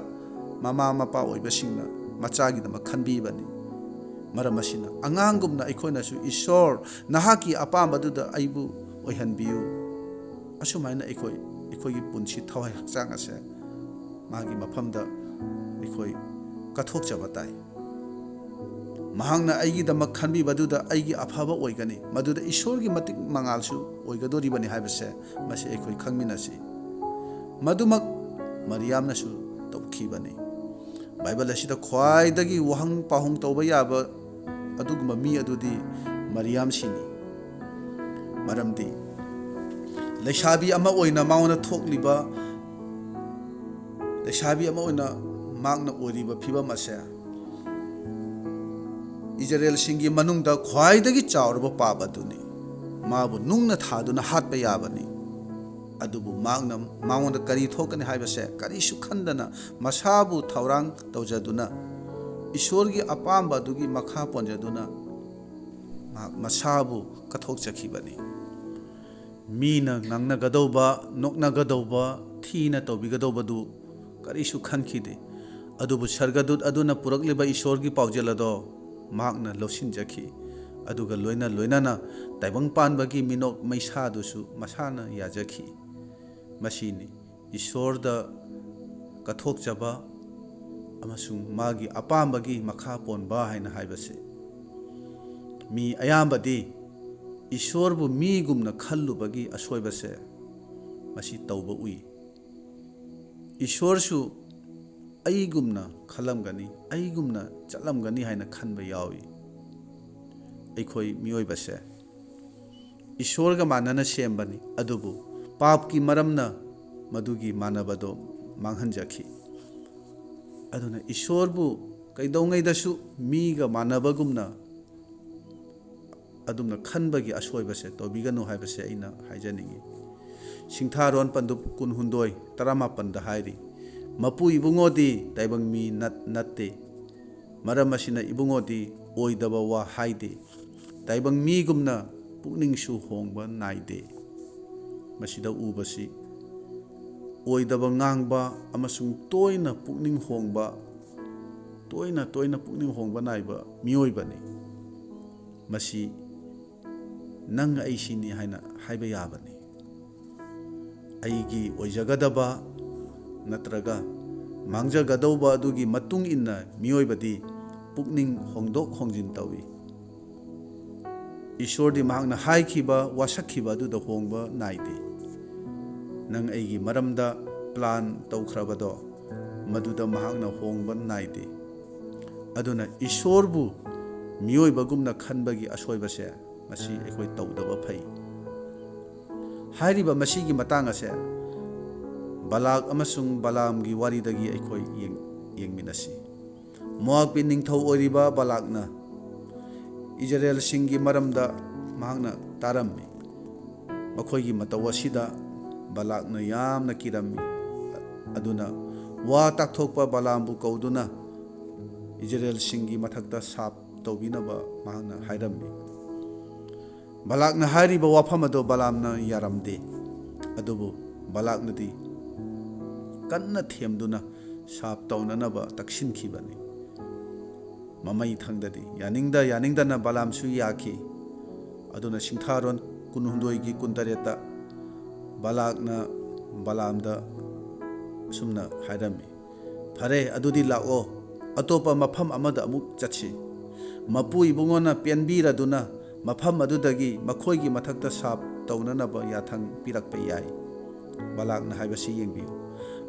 ꯃꯃꯥ ꯃꯄꯥ ꯑꯣꯏꯕꯁꯤꯡꯅ ꯃꯆꯥꯒꯤꯗꯃꯛ ꯈꯟꯕꯤꯕꯅꯤ꯫ ꯃꯔꯝ ꯑꯁꯤꯅ, ꯑꯉꯥꯡꯒꯨꯝꯅ ꯑꯩꯈꯣꯏꯅꯁꯨ, "ꯏꯁꯣꯔ, ꯅꯍꯥꯛꯀꯤ ꯑꯄꯥꯝꯕꯗꯨꯗ ꯑꯩꯕꯨ ꯑꯣꯏꯍꯟꯕꯤꯌꯨ", ꯑꯁꯨꯃꯥꯏꯅ ꯑꯩꯈꯣꯏ ꯑꯩꯈꯣꯏꯒꯤ ꯄꯨꯟꯁꯤ ꯊꯋꯥꯏ ꯍꯛꯆꯥꯡ ꯑꯁꯦ ꯃꯥꯒꯤ ꯃꯐꯝꯗ ꯑꯩꯈꯣꯏ ꯀꯠꯊꯣꯛꯆꯕ ꯇꯥꯏ꯫ ꯃꯍꯥꯛꯅ ꯑꯩꯒꯤꯗꯃꯛ ꯈꯟꯕꯤꯕꯗꯨꯗ ꯑꯩꯒꯤ ꯑꯐꯕ ꯑꯣꯏꯒꯅꯤ, ꯃꯗꯨꯗ ꯏꯁꯣꯔꯒꯤ ꯃꯇꯤꯛ ꯃꯉꯥꯜꯁꯨ ꯑꯣꯏꯒꯗꯣꯔꯤꯕꯅꯤ ꯍꯥꯏꯕꯁꯦ ꯃꯁꯤ ꯑꯩꯈꯣꯏ ꯈꯪꯃꯤꯟꯅꯁꯤ꯫ ꯃꯗꯨꯃꯛ ꯃꯔꯤꯌꯥꯝꯅꯁꯨ ꯇꯧꯈꯤꯕꯅꯤ꯫ ꯕꯥꯏꯕꯜ ꯑꯁꯤꯗ ꯈ꯭ꯋꯥꯏꯗꯒꯤ ꯋꯥꯍꯪ ꯄꯥꯎꯍꯪ ꯇꯧꯕ ꯌꯥꯕ ꯑꯗꯨꯒꯨꯝꯕ ꯃꯤ ꯑꯗꯨꯗꯤ ꯃꯔꯤꯌꯥꯝꯁꯤꯅꯤ꯫ ꯃꯔꯝꯗꯤ ꯂꯩꯁꯥꯕꯤ ꯑꯃ ꯑꯣꯏꯅ ꯃꯉꯣꯟꯗ ꯊꯣꯛꯂꯤꯕ, ꯂꯩꯁꯥꯕꯤ ꯑꯃ ꯑꯣꯏꯅ ꯃꯍꯥꯛꯅ ꯑꯣꯏꯔꯤꯕ ꯐꯤꯕꯝ ꯑꯁꯦ ꯏꯖꯔꯦꯜꯁꯤꯡꯒꯤ ꯃꯅꯨꯡꯗ ꯈ꯭ꯋꯥꯏꯗꯒꯤ ꯆꯥꯎꯔꯕ ꯄꯥꯞ ꯑꯗꯨꯅꯤ꯫ ꯃꯥꯕꯨ ꯅꯨꯡꯅ ꯊꯥꯗꯨꯅ ꯍꯥꯠꯄ ꯌꯥꯕꯅꯤ꯫ ꯑꯗꯨꯕꯨ ꯃꯍꯥꯛꯅ, ꯃꯉꯣꯟꯗ ꯀꯔꯤ ꯊꯣꯛꯀꯅꯤ ꯍꯥꯏꯕꯁꯦ ꯀꯔꯤꯁꯨ ꯈꯟꯗꯅ, ꯃꯁꯥꯕꯨ ꯊꯧꯔꯥꯡ ꯇꯧꯖꯗꯨꯅ, ꯏꯁꯣꯔꯒꯤ ꯑꯄꯥꯝꯕ ꯑꯗꯨꯒꯤ ꯃꯈꯥ ꯄꯣꯟꯖꯗꯨꯅ ꯃꯍꯥꯛ ꯃꯁꯥꯕꯨ ꯀꯠꯊꯣꯛꯆꯈꯤꯕꯅꯤ꯫ ꯃꯤꯅ ꯉꯥꯡꯅꯒꯗꯧꯕ, ꯅꯣꯛꯅꯒꯗꯧꯕ, ꯊꯤꯅ ꯇꯧꯕꯤꯒꯗꯧꯕꯗꯨ ꯀꯔꯤꯁꯨ ꯈꯟꯈꯤꯗꯦ꯫ ꯑꯗꯨꯕꯨ ꯁꯔꯒꯗꯨꯠ ꯑꯗꯨꯅ ꯄꯨꯔꯛꯂꯤꯕ ꯏꯁꯣꯔꯒꯤ ꯄꯥꯎꯖꯦꯜ ꯑꯗꯣ ꯃꯍꯥꯛꯅ ꯂꯧꯁꯤꯟꯖꯈꯤ꯫ ꯑꯗꯨꯒ ꯂꯣꯏꯅ ꯂꯣꯏꯅꯅ ꯇꯥꯏꯕꯪ ꯄꯥꯟꯕꯒꯤ ꯃꯤꯅꯣꯛ ꯃꯩꯁꯥꯗꯨꯁꯨ ꯃꯁꯥꯅ ꯌꯥꯖꯈꯤ꯫ ꯃꯁꯤꯅꯤ ꯏꯁꯣꯔꯗ ꯀꯠꯊꯣꯛꯆꯕ ꯑꯃꯁꯨꯡ ꯃꯥꯒꯤ ꯑꯄꯥꯝꯕꯒꯤ ꯃꯈꯥ ꯄꯣꯟꯕ ꯍꯥꯏꯅ ꯍꯥꯏꯕꯁꯦ꯫ ꯃꯤ ꯑꯌꯥꯝꯕꯗꯤ ꯏꯁꯣꯔꯕꯨ ꯃꯤꯒꯨꯝꯅ ꯈꯜꯂꯨꯕꯒꯤ ꯑꯁꯣꯏꯕꯁꯦ ꯃꯁꯤ ꯇꯧꯕ ꯎꯏ꯫ ꯏꯁꯣꯔꯁꯨ ꯑꯩꯒꯨꯝꯅ ꯈꯜꯂꯝꯒꯅꯤ, ꯑꯩꯒꯨꯝꯅ ꯆꯠꯂꯝꯒꯅꯤ ꯍꯥꯏꯅ ꯈꯟꯕ ꯌꯥꯎꯏ꯫ ꯑꯩꯈꯣꯏ ꯃꯤꯑꯣꯏꯕꯁꯦ ꯏꯁꯣꯔꯒ ꯃꯥꯟꯅꯅ ꯁꯦꯝꯕꯅꯤ, ꯑꯗꯨꯕꯨ ꯄꯥꯞꯀꯤ ꯃꯔꯝꯅ ꯃꯗꯨꯒꯤ ꯃꯥꯟꯅꯕꯗꯣ ꯃꯥꯡꯍꯟꯖꯈꯤ꯫ ꯑꯗꯨꯅ ꯏꯁꯣꯔꯕꯨ ꯀꯩꯗꯧꯉꯩꯗꯁꯨ ꯃꯤꯒ ꯃꯥꯟꯅꯕꯒꯨꯝꯅ ꯑꯗꯨꯝꯅ ꯈꯟꯕꯒꯤ ꯑꯁꯣꯏꯕꯁꯦ ꯇꯧꯕꯤꯒꯅꯨ ꯍꯥꯏꯕꯁꯦ ꯑꯩꯅ ꯍꯥꯏꯖꯅꯤꯡꯏ꯫ ꯁꯤꯡꯊꯥꯔꯣꯟ ꯄꯟꯗꯨꯞ ꯀꯨꯟꯍꯨꯝꯗꯣꯏ ꯇꯔꯥꯃꯥꯄꯟꯗ ꯍꯥꯏꯔꯤ, "ꯃꯄꯨ ꯏꯕꯨꯡꯉꯣꯗꯤ ꯇꯥꯏꯕꯪ ꯃꯤ ꯅꯠ-, ꯅꯠꯇꯦ꯫ ꯃꯔꯝ ꯑꯁꯤꯅ ꯏꯕꯨꯡꯉꯣꯗꯤ ꯑꯣꯏꯗꯕ ꯋꯥ ꯍꯥꯏꯗꯦ꯫ ꯇꯥꯏꯕꯪ ꯃꯤꯒꯨꯝꯅ ꯄꯨꯛꯅꯤꯡꯁꯨ ꯍꯣꯡꯕ ꯅꯥꯏꯗꯦ"꯫ ꯃꯁꯤꯗ ꯎꯕꯁꯤ ꯑꯣꯏꯗꯕ ꯉꯥꯡꯕ ꯑꯃꯁꯨꯡ ꯇꯣꯏꯅ ꯄꯨꯛꯅꯤꯡ ꯍꯣꯡꯕ, ꯇꯣꯏꯅ ꯇꯣꯏꯅ ꯄꯨꯛꯅꯤꯡ ꯍꯣꯡꯕ ꯅꯥꯏꯕ ꯃꯤꯑꯣꯏꯕꯅꯤ꯫ ꯃꯁꯤ ꯅꯪ ꯑꯩ ꯁꯤꯅꯤ ꯍꯥꯏꯅ ꯍꯥꯏꯕ ꯌꯥꯕꯅꯤ꯫ ꯑꯩꯒꯤ ꯑꯣꯏꯖꯒꯗꯕ ꯅꯠꯇ꯭ꯔꯒ ꯃꯥꯡꯖꯒꯗꯧꯕ ꯑꯗꯨꯒꯤ ꯃꯇꯨꯡ ꯏꯟꯅ ꯃꯤꯑꯣꯏꯕꯗꯤ ꯄꯨꯛꯅꯤꯡ ꯍꯣꯡꯗꯣꯛ ꯍꯣꯡꯖꯤꯟ ꯇꯧꯏ꯫ ꯏꯁꯣꯔꯗꯤ ꯃꯍꯥꯛꯅ ꯍꯥꯏꯈꯤꯕ, ꯋꯥꯁꯛꯈꯤꯕ ꯑꯗꯨꯗ ꯍꯣꯡꯕ ꯅꯥꯏꯗꯦ꯫ ꯅꯪ ꯑꯩꯒꯤ ꯃꯔꯝꯗ ꯄ꯭ꯂꯥꯟ ꯇꯧꯈ꯭ꯔꯕꯗꯣ, ꯃꯗꯨꯗ ꯃꯍꯥꯛꯅ ꯍꯣꯡꯕ ꯅꯥꯏꯗꯦ꯫ ꯑꯗꯨꯅ ꯏꯁꯣꯔꯕꯨ ꯃꯤꯑꯣꯏꯕꯒꯨꯝꯅ ꯈꯟꯕꯒꯤ ꯑꯁꯣꯏꯕꯁꯦ ꯃꯁꯤ ꯑꯩꯈꯣꯏ ꯇꯧꯗꯕ ꯐꯩ꯫ ꯍꯥꯏꯔꯤꯕ ꯃꯁꯤꯒꯤ ꯃꯇꯥꯡ ꯑꯁꯦ ꯕꯂꯥꯛ ꯑꯃꯁꯨꯡ ꯕꯂꯥꯝꯒꯤ ꯋꯥꯔꯤꯗꯒꯤ ꯑꯩꯈꯣꯏ ꯌꯦꯡ-, ꯌꯦꯡꯃꯤꯟꯅꯁꯤ꯫ ꯃꯣꯋꯥꯕꯀꯤ ꯅꯤꯡꯊꯧ ꯑꯣꯏꯔꯤꯕ ꯕꯂꯥꯛꯅ ꯏꯖꯔꯦꯜꯁꯤꯡꯒꯤ ꯃꯔꯝꯗ ꯃꯍꯥꯛꯅ ꯇꯥꯔꯝꯃꯤ꯫ ꯃꯈꯣꯏꯒꯤ ꯃꯇꯧ ꯑꯁꯤꯗ ꯕꯂꯥꯛꯅ ꯌꯥꯝꯅ ꯀꯤꯔꯝꯃꯤ꯫ ꯑꯗꯨꯅ ꯋꯥ ꯇꯥꯛꯊꯣꯛꯄ ꯕꯂꯥꯝꯕꯨ ꯀꯧꯗꯨꯅ ꯏꯖꯔꯦꯜꯁꯤꯡꯒꯤ ꯃꯊꯛꯇ ꯁꯥꯞ ꯇꯧꯕꯤꯅꯕ ꯃꯍꯥꯛꯅ ꯍꯥꯏꯔꯝꯃꯤ꯫ ꯕꯂꯥꯛꯅ ꯍꯥꯏꯔꯤꯕ ꯋꯥꯐꯝ ꯑꯗꯨ ꯕꯂꯥꯝꯅ ꯌꯥꯔꯝꯗꯦ꯫ ꯑꯗꯨꯕꯨ ꯕꯂꯥꯛꯅꯗꯤ ꯀꯟꯅ ꯊꯦꯝꯗꯨꯅ ꯁꯥꯞ ꯇꯧꯅꯅꯕ ꯇꯛꯁꯤꯟꯈꯤꯕꯅꯤ꯫ ꯃꯃꯩ ꯊꯪꯗꯗꯤ ꯌꯥꯅꯤꯡꯗ ꯌꯥꯅꯤꯡꯗꯅ ꯕꯂꯥꯝꯁꯨ ꯌꯥꯈꯤ꯫ ꯑꯗꯨꯅ ꯁꯤꯡꯊꯥꯔꯣꯟ ꯀꯨꯟꯍꯨꯝꯗꯣꯏꯒꯤ ꯀꯨꯟꯇꯔꯦꯠꯇ ꯕꯂꯥꯛꯅ ꯕꯂꯥꯝꯗ ꯑꯁꯨꯝꯅ ꯍꯥꯏꯔꯝꯃꯤ, "ꯐꯔꯦ, ꯑꯗꯨꯗꯤ ꯂꯥꯛꯑꯣ, ꯑꯇꯣꯞꯄ ꯃꯐꯝ ꯑꯃꯗ ꯑꯃꯨꯛ ꯆꯠꯁꯤ꯫ ꯃꯄꯨ ꯏꯕꯨꯡꯉꯣꯅ ꯄꯦꯟꯕꯤꯔꯗꯨꯅ ꯃꯐꯝ ꯑꯗꯨꯗꯒꯤ ꯃꯈꯣꯏꯒꯤ ꯃꯊꯛꯇ ꯁꯥꯞ ꯇꯧꯅꯅꯕ ꯌꯥꯊꯪ ꯄꯤꯔꯛꯄ ꯌꯥꯏ꯫" ꯕꯂꯥꯛꯅ ꯍꯥꯏꯕꯁꯤ ꯌꯦꯡꯕꯤꯌꯨ꯫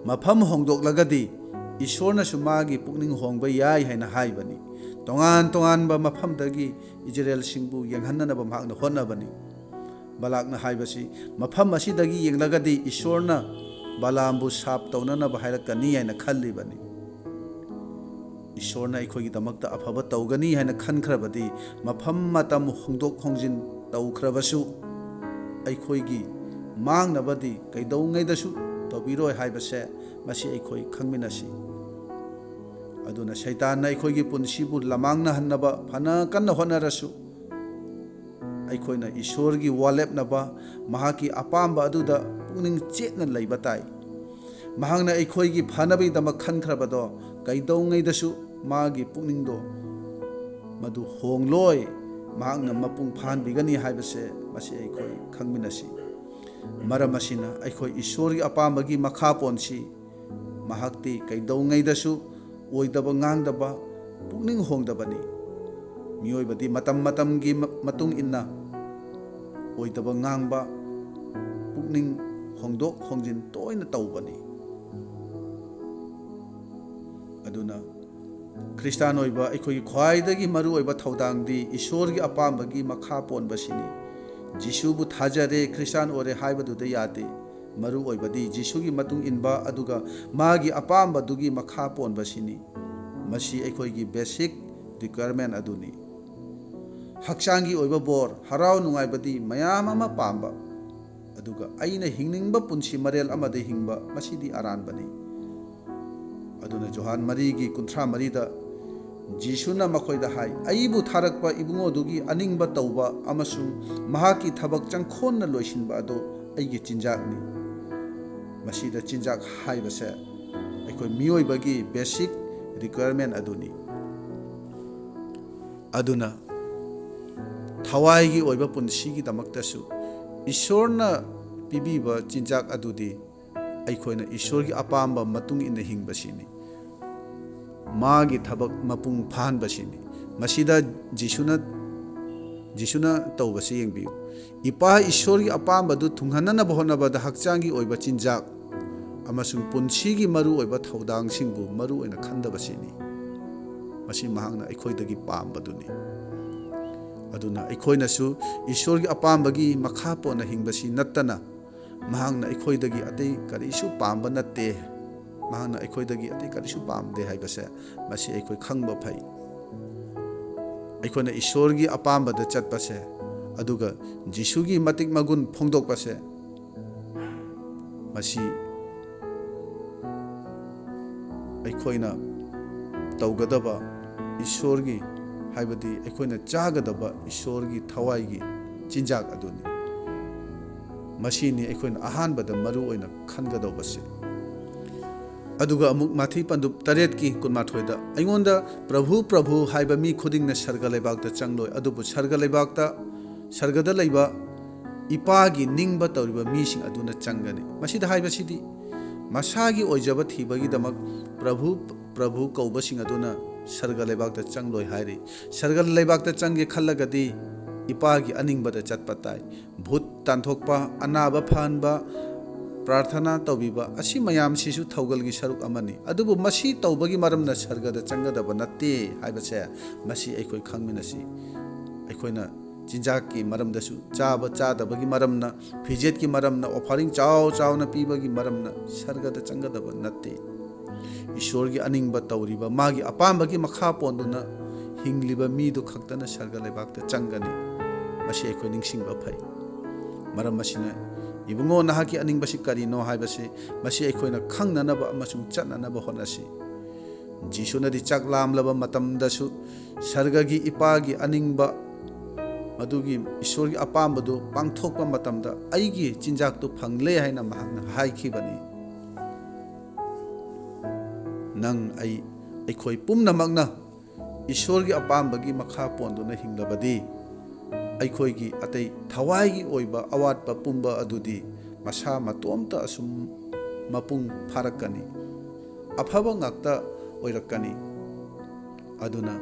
ꯃꯐꯝ ꯍꯣꯡꯗꯣꯛꯂꯒꯗꯤ ꯏꯁꯣꯔꯅꯁꯨ ꯃꯥꯒꯤ ꯄꯨꯛꯅꯤꯡ ꯍꯣꯡꯕ ꯌꯥꯏ ꯍꯥꯏꯅ ꯍꯥꯏꯕꯅꯤ꯫ ꯇꯣꯉꯥꯟ ꯇꯣꯉꯥꯟꯕ ꯃꯐꯝꯗꯒꯤ ꯏꯖꯔꯦꯜꯁꯤꯡꯕꯨ ꯌꯦꯡꯍꯟꯅꯅꯕ ꯃꯍꯥꯛꯅ ꯍꯣꯠꯅꯕꯅꯤ꯫ ꯕꯂꯥꯛꯅ ꯍꯥꯏꯕꯁꯤ, ꯃꯐꯝ ꯑꯁꯤꯗꯒꯤ ꯌꯦꯡꯂꯒꯗꯤ ꯏꯁꯣꯔꯅ ꯕꯂꯥꯝꯕꯨ ꯁꯥꯞ ꯇꯧꯅꯅꯕ ꯍꯥꯏꯔꯛꯀꯅꯤ ꯍꯥꯏꯅ ꯈꯜꯂꯤꯕꯅꯤ꯫ ꯏꯁꯣꯔꯅ ꯑꯩꯈꯣꯏꯒꯤꯗꯃꯛꯇ ꯑꯐꯕ ꯇꯧꯒꯅꯤ ꯍꯥꯏꯅ ꯈꯟꯈ꯭ꯔꯕꯗꯤ, ꯃꯐꯝ ꯃꯇꯝ ꯍꯣꯡꯗꯣꯛ ꯍꯣꯡꯖꯤꯟ ꯇꯧꯈ꯭ꯔꯕꯁꯨ, ꯑꯩꯈꯣꯏꯒꯤ ꯃꯥꯡꯅꯕꯗꯤ ꯀꯩꯗꯧꯉꯩꯗꯁꯨ ꯇꯧꯕꯤꯔꯣꯏ ꯍꯥꯏꯕꯁꯦ ꯃꯁꯤ ꯑꯩꯈꯣꯏ ꯈꯪꯃꯤꯟꯅꯁꯤ꯫ ꯑꯗꯨꯅ ꯁꯩꯇꯥꯟꯅ ꯑꯩꯈꯣꯏꯒꯤ ꯄꯨꯟꯁꯤꯕꯨ ꯂꯃꯥꯡꯅꯍꯟꯅꯕ ꯐꯅ ꯀꯟꯅ ꯍꯣꯠꯅꯔꯁꯨ, ꯑꯩꯈꯣꯏꯅ ꯏꯁꯣꯔꯒꯤ ꯋꯥ ꯂꯦꯞꯅꯕ, ꯃꯍꯥꯛꯀꯤ ꯑꯄꯥꯝꯕ ꯑꯗꯨꯗ ꯄꯨꯛꯅꯤꯡ ꯆꯦꯠꯅ ꯂꯩꯕ ꯇꯥꯏ꯫ ꯃꯍꯥꯛꯅ ꯑꯩꯈꯣꯏꯒꯤ ꯐꯅꯕꯒꯤꯗꯃꯛ ꯈꯟꯈ꯭ꯔꯕꯗꯣ ꯀꯩꯗꯧꯉꯩꯗꯁꯨ ꯃꯥꯒꯤ ꯄꯨꯛꯅꯤꯡꯗꯣ ꯃꯗꯨ ꯍꯣꯡꯂꯣꯏ, ꯃꯍꯥꯛꯅ ꯃꯄꯨꯡ ꯐꯥꯍꯟꯕꯤꯒꯅꯤ ꯍꯥꯏꯕꯁꯦ ꯃꯁꯤ ꯑꯩꯈꯣꯏ ꯈꯪꯃꯤꯟꯅꯁꯤ꯫ ꯃꯔꯝ ꯑꯁꯤꯅ ꯑꯩꯈꯣꯏ ꯏꯁꯣꯔꯒꯤ ꯑꯄꯥꯝꯕꯒꯤ ꯃꯈꯥ ꯄꯣꯟꯁꯤ꯫ ꯃꯍꯥꯛꯇꯤ ꯀꯩꯗꯧꯉꯩꯗꯁꯨ ꯑꯣꯏꯗꯕ ꯉꯥꯡꯗꯕ, ꯄꯨꯛꯅꯤꯡ ꯍꯣꯡꯗꯕꯅꯤ꯫ ꯃꯤꯑꯣꯏꯕꯗꯤ ꯃꯇꯝ ꯃꯇꯝꯒꯤ ꯃ-, ꯃꯇꯨꯡ ꯏꯟꯅ ꯑꯣꯏꯗꯕ ꯉꯥꯡꯕ, ꯄꯨꯛꯅꯤꯡ ꯍꯣꯡꯗꯣꯛ ꯍꯣꯡꯖꯤꯟ ꯇꯣꯏꯅ ꯇꯧꯕꯅꯤ꯫ ꯑꯗꯨꯅ ꯈ꯭ꯔꯤꯁꯇꯥꯟ ꯑꯣꯏꯕ ꯑꯩꯈꯣꯏꯒꯤ ꯈ꯭ꯋꯥꯏꯗꯒꯤ ꯃꯔꯨꯑꯣꯏꯕ ꯊꯧꯗꯥꯡꯗꯤ ꯏꯁꯣꯔꯒꯤ ꯑꯄꯥꯝꯕꯒꯤ ꯃꯈꯥ ꯄꯣꯟꯕꯁꯤꯅꯤ꯫ ꯖꯤꯁꯨꯕꯨ ꯊꯥꯖꯔꯦ, ꯈ꯭ꯔꯤꯁꯇꯥꯟ ꯑꯣꯏꯔꯦ ꯍꯥꯏꯕꯗꯨꯗ ꯌꯥꯗꯦ꯫ ꯃꯔꯨ ꯑꯣꯏꯕꯗꯤ ꯖꯤꯁꯨꯒꯤ ꯃꯇꯨꯡ ꯏꯟꯕ ꯑꯗꯨꯒ ꯃꯥꯒꯤ ꯑꯄꯥꯝꯕꯗꯨꯒꯤ ꯃꯈꯥ ꯄꯣꯟꯕꯁꯤꯅꯤ꯫ ꯃꯁꯤ ꯑꯩꯈꯣꯏꯒꯤ basic requirement ꯑꯗꯨꯅꯤ꯫ ꯍꯛꯆꯥꯡꯒꯤ ꯑꯣꯏꯕ ꯕꯣꯔ, ꯍꯔꯥꯎ ꯅꯨꯡꯉꯥꯏꯕꯗꯤ ꯃꯌꯥꯝ ꯑꯃ ꯄꯥꯝꯕ, ꯑꯗꯨꯒ ꯑꯩꯅ ꯍꯤꯡꯅꯤꯡꯕ ꯄꯨꯟꯁꯤ ꯃꯔꯦꯜ ꯑꯃꯗ ꯍꯤꯡꯕ, ꯃꯁꯤꯗꯤ ꯑꯔꯥꯟꯕꯅꯤ꯫ ꯑꯗꯨꯅ ꯖꯣꯍꯥꯟ ꯃꯔꯤꯒꯤ ꯀꯨꯟꯊ꯭ꯔꯥ ꯃꯔꯤꯗ ꯖꯤꯁꯨꯅ ꯃꯈꯣꯏꯗ ꯍꯥꯏ, "ꯑꯩꯕꯨ ꯊꯥꯔꯛꯄ ꯏꯕꯨꯡꯉꯣꯗꯨꯒꯤ ꯑꯅꯤꯡꯕ ꯇꯧꯕ ꯑꯃꯁꯨꯡ ꯃꯍꯥꯛꯀꯤ ꯊꯕꯛ ꯆꯪꯈꯣꯟꯅ ꯂꯣꯏꯁꯤꯟꯕ ꯑꯗꯨ ꯑꯩꯒꯤ ꯆꯤꯟꯖꯥꯛꯅꯤ"꯫ ꯃꯁꯤꯗ ꯆꯤꯟꯖꯥꯛ ꯍꯥꯏꯕꯁꯦ ꯑꯩꯈꯣꯏ ꯃꯤꯑꯣꯏꯕꯒꯤ basic requirement ꯑꯗꯨꯅꯤ꯫ ꯑꯗꯨꯅ ꯊꯋꯥꯏꯒꯤ ꯑꯣꯏꯕ ꯄꯨꯟꯁꯤꯒꯤꯗꯃꯛꯇꯁꯨ ꯏꯁꯣꯔꯅ ꯄꯤꯕꯤꯕ ꯆꯤꯟꯖꯥꯛ ꯑꯗꯨꯗꯤ ꯑꯩꯈꯣꯏꯅ ꯏꯁꯣꯔꯒꯤ ꯑꯄꯥꯝꯕ ꯃꯇꯨꯡ ꯏꯟꯅ ꯍꯤꯡꯕꯁꯤꯅꯤ꯫ ꯃꯥꯒꯤ ꯊꯕꯛ ꯃꯄꯨꯡ ꯐꯥꯍꯟꯕꯁꯤꯅꯤ꯫ ꯃꯁꯤꯗ ꯖꯤꯁꯨꯅ, ꯖꯤꯁꯨꯅ ꯇꯧꯕꯁꯤ ꯌꯦꯡꯕꯤꯌꯨ꯫ ꯏꯄꯥ ꯏꯁꯣꯔꯒꯤ ꯑꯄꯥꯝꯕꯗꯨ ꯊꯨꯡꯍꯟꯅꯅꯕ ꯍꯣꯠꯅꯕꯗ ꯍꯛꯆꯥꯡꯒꯤ ꯑꯣꯏꯕ ꯆꯤꯟꯖꯥꯛ ꯑꯃꯁꯨꯡ ꯄꯨꯟꯁꯤꯒꯤ ꯃꯔꯨꯑꯣꯏꯕ ꯊꯧꯗꯥꯡꯁꯤꯡꯕꯨ ꯃꯔꯨ ꯑꯣꯏꯅ ꯈꯟꯗꯕꯁꯤꯅꯤ꯫ ꯃꯁꯤ ꯃꯍꯥꯛꯅ ꯑꯩꯈꯣꯏꯗꯒꯤ ꯄꯥꯝꯕꯗꯨꯅꯤ꯫ ꯑꯗꯨꯅ ꯑꯩꯈꯣꯏꯅꯁꯨ ꯏꯁꯣꯔꯒꯤ ꯑꯄꯥꯝꯕꯒꯤ ꯃꯈꯥ ꯄꯣꯟꯅ ꯍꯤꯡꯕꯁꯤ ꯅꯠꯇꯅ ꯃꯍꯥꯛꯅ ꯑꯩꯈꯣꯏꯗꯒꯤ ꯑꯇꯩ ꯀꯔꯤꯁꯨ ꯄꯥꯝꯕ ꯅꯠꯇꯦ꯫ ꯃꯍꯥꯛꯅ ꯑꯩꯈꯣꯏꯗꯒꯤ ꯑꯇꯩ ꯀꯔꯤꯁꯨ ꯄꯥꯝꯗꯦ ꯍꯥꯏꯕꯁꯦ ꯃꯁꯤ ꯑꯩꯈꯣꯏ ꯈꯪꯕ ꯐꯩ꯫ ꯑꯩꯈꯣꯏꯅ ꯏꯁꯣꯔꯒꯤ ꯑꯄꯥꯝꯕꯗ ꯆꯠꯄꯁꯦ, ꯑꯗꯨꯒ ꯖꯤꯁꯨꯒꯤ ꯃꯇꯤꯛ ꯃꯒꯨꯟ ꯐꯣꯡꯗꯣꯛꯄꯁꯦ, ꯃꯁꯤ ꯑꯩꯈꯣꯏꯅ ꯇꯧꯒꯗꯕ ꯏꯁꯣꯔꯒꯤ, ꯍꯥꯏꯕꯗꯤ ꯑꯩꯈꯣꯏꯅ ꯆꯥꯒꯗꯕ ꯏꯁꯣꯔꯒꯤ ꯊꯋꯥꯏꯒꯤ ꯆꯤꯟꯖꯥꯛ ꯑꯗꯨꯅꯤ꯫ ꯃꯁꯤꯅꯤ ꯑꯩꯈꯣꯏꯅ ꯑꯍꯥꯟꯕꯗ ꯃꯔꯨ ꯑꯣꯏꯅ ꯈꯟꯒꯗꯧꯕꯁꯦ꯫ ꯑꯗꯨꯒ ꯑꯃꯨꯛ ꯃꯥꯊꯤ ꯄꯟꯗꯨꯞ ꯇꯔꯦꯠꯀꯤ ꯀꯨꯟꯃꯥꯊꯣꯏꯗ, "ꯑꯩꯉꯣꯟꯗ ꯄ꯭ꯔꯚꯨ, ꯄ꯭ꯔꯚꯨ ꯍꯥꯏꯕ ꯃꯤ ꯈꯨꯗꯤꯡꯅ ꯁꯔꯒ ꯂꯩꯕꯥꯛꯇ ꯆꯪꯂꯣꯏ, ꯑꯗꯨꯕꯨ ꯁꯔꯒ ꯂꯩꯕꯥꯛꯇ, ꯁꯔꯒꯗ ꯂꯩꯕ ꯏꯄꯥꯒꯤ ꯅꯤꯡꯕ ꯇꯧꯔꯤꯕ ꯃꯤꯁꯤꯡ ꯑꯗꯨꯅ ꯆꯪꯒꯅꯤ꯫ ꯃꯁꯤꯗ ꯍꯥꯏꯕꯁꯤꯗꯤ ꯃꯁꯥꯒꯤ ꯑꯣꯏꯖꯕ ꯊꯤꯕꯒꯤꯗꯃꯛ ꯄ꯭ꯔꯚꯨ, ꯄ꯭ꯔꯚꯨ ꯀꯧꯕꯁꯤꯡ ꯑꯗꯨꯅ ꯁꯔꯒ ꯂꯩꯕꯥꯛꯇ ꯆꯪꯂꯣꯏ ꯍꯥꯏꯔꯤ꯫ ꯁꯔꯒ ꯂꯩꯕꯥꯛꯇ ꯆꯪꯒꯦ ꯈꯜꯂꯒꯗꯤ ꯏꯄꯥꯒꯤ ꯑꯅꯤꯡꯕꯗ ꯆꯠꯄ ꯇꯥꯏ꯫ ꯚꯨꯠ ꯇꯥꯟꯊꯣꯛꯄ, ꯑꯅꯥꯕ ꯐꯍꯟꯕ, ꯄ꯭ꯔꯥꯔꯊꯅꯥ ꯇꯧꯕꯤꯕ, ꯑꯁꯤ ꯃꯌꯥꯝꯁꯤꯁꯨ ꯊꯧꯒꯜꯒꯤ ꯁꯔꯨꯛ ꯑꯃꯅꯤ꯫ ꯑꯗꯨꯕꯨ ꯃꯁꯤ ꯇꯧꯕꯒꯤ ꯃꯔꯝꯅ ꯁꯔꯒꯗ ꯆꯪꯒꯗꯕ ꯅꯠꯇꯦ ꯍꯥꯏꯕꯁꯦ ꯃꯁꯤ ꯑꯩꯈꯣꯏ ꯈꯪꯃꯤꯟꯅꯁꯤ꯫ ꯑꯩꯈꯣꯏꯅ ꯆꯤꯟꯖꯥꯛꯀꯤ ꯃꯔꯝꯗꯁꯨ, ꯆꯥꯕ ꯆꯥꯗꯕꯒꯤ ꯃꯔꯝꯅ, ꯐꯤꯖꯦꯠꯀꯤ ꯃꯔꯝꯅ, offering ꯆꯥꯎ ꯆꯥꯎꯅ ꯄꯤꯕꯒꯤ ꯃꯔꯝꯅ ꯁꯔꯒꯗ ꯆꯪꯒꯗꯕ ꯅꯠꯇꯦ꯫ ꯏꯁꯣꯔꯒꯤ ꯑꯅꯤꯡꯕ ꯇꯧꯔꯤꯕ, ꯃꯥꯒꯤ ꯑꯄꯥꯝꯕꯒꯤ ꯃꯈꯥ ꯄꯣꯟꯗꯨꯅ ꯍꯤꯡꯂꯤꯕ ꯃꯤꯗꯨ ꯈꯛꯇꯅ ꯁꯔꯒ ꯂꯩꯕꯥꯛꯇ ꯆꯪꯒꯅꯤ꯫ ꯃꯁꯤ ꯑꯩꯈꯣꯏ ꯅꯤꯡꯁꯤꯡꯕ ꯐꯩ꯫ ꯃꯔꯝ ꯑꯁꯤꯅ, ꯏꯕꯨꯡꯉꯣ, ꯅꯍꯥꯛꯀꯤ ꯑꯅꯤꯡꯕꯁꯤ ꯀꯔꯤꯅꯣ ꯍꯥꯏꯕꯁꯤ ꯃꯁꯤ ꯑꯩꯈꯣꯏꯅ ꯈꯪꯅꯅꯕ ꯑꯃꯁꯨꯡ ꯆꯠꯅꯅꯕ ꯍꯣꯠꯅꯁꯤ꯫ ꯖꯤꯁꯨꯅꯗꯤ ꯆꯥꯛ ꯂꯥꯝꯂꯕ ꯃꯇꯝꯗꯁꯨ ꯁꯔꯒꯒꯤ ꯏꯄꯥꯒꯤ ꯑꯅꯤꯡꯕ, ꯃꯗꯨꯒꯤ ꯏꯁꯣꯔꯒꯤ ꯑꯄꯥꯝꯕꯗꯨ ꯄꯥꯡꯊꯣꯛꯄ ꯃꯇꯝꯗ ꯑꯩꯒꯤ ꯆꯤꯟꯖꯥꯛꯇꯨ ꯐꯪꯂꯦ ꯍꯥꯏꯅ ꯃꯍꯥꯛꯅ ꯍꯥꯏꯈꯤꯕꯅꯤ꯫ ꯅꯪ, ꯑꯩ, ꯑꯩꯈꯣꯏ ꯄꯨꯝꯅꯃꯛꯅ ꯏꯁꯣꯔꯒꯤ ꯑꯄꯥꯝꯕꯒꯤ ꯃꯈꯥ ꯄꯣꯟꯗꯨꯅ ꯍꯤꯡꯂꯕꯗꯤ, ꯑꯩꯈꯣꯏꯒꯤ ꯑꯇꯩ ꯊꯋꯥꯏꯒꯤ ꯑꯣꯏꯕ ꯑꯋꯥꯠꯄ ꯄꯨꯝꯕ ꯑꯗꯨꯗꯤ ꯃꯁꯥ ꯃꯇꯣꯝꯇ ꯑꯁꯨꯝ ꯃꯄꯨꯡ ꯐꯥꯔꯛꯀꯅꯤ, ꯑꯐꯕ ꯉꯥꯛꯇ ꯑꯣꯏꯔꯛꯀꯅꯤ꯫ ꯑꯗꯨꯅ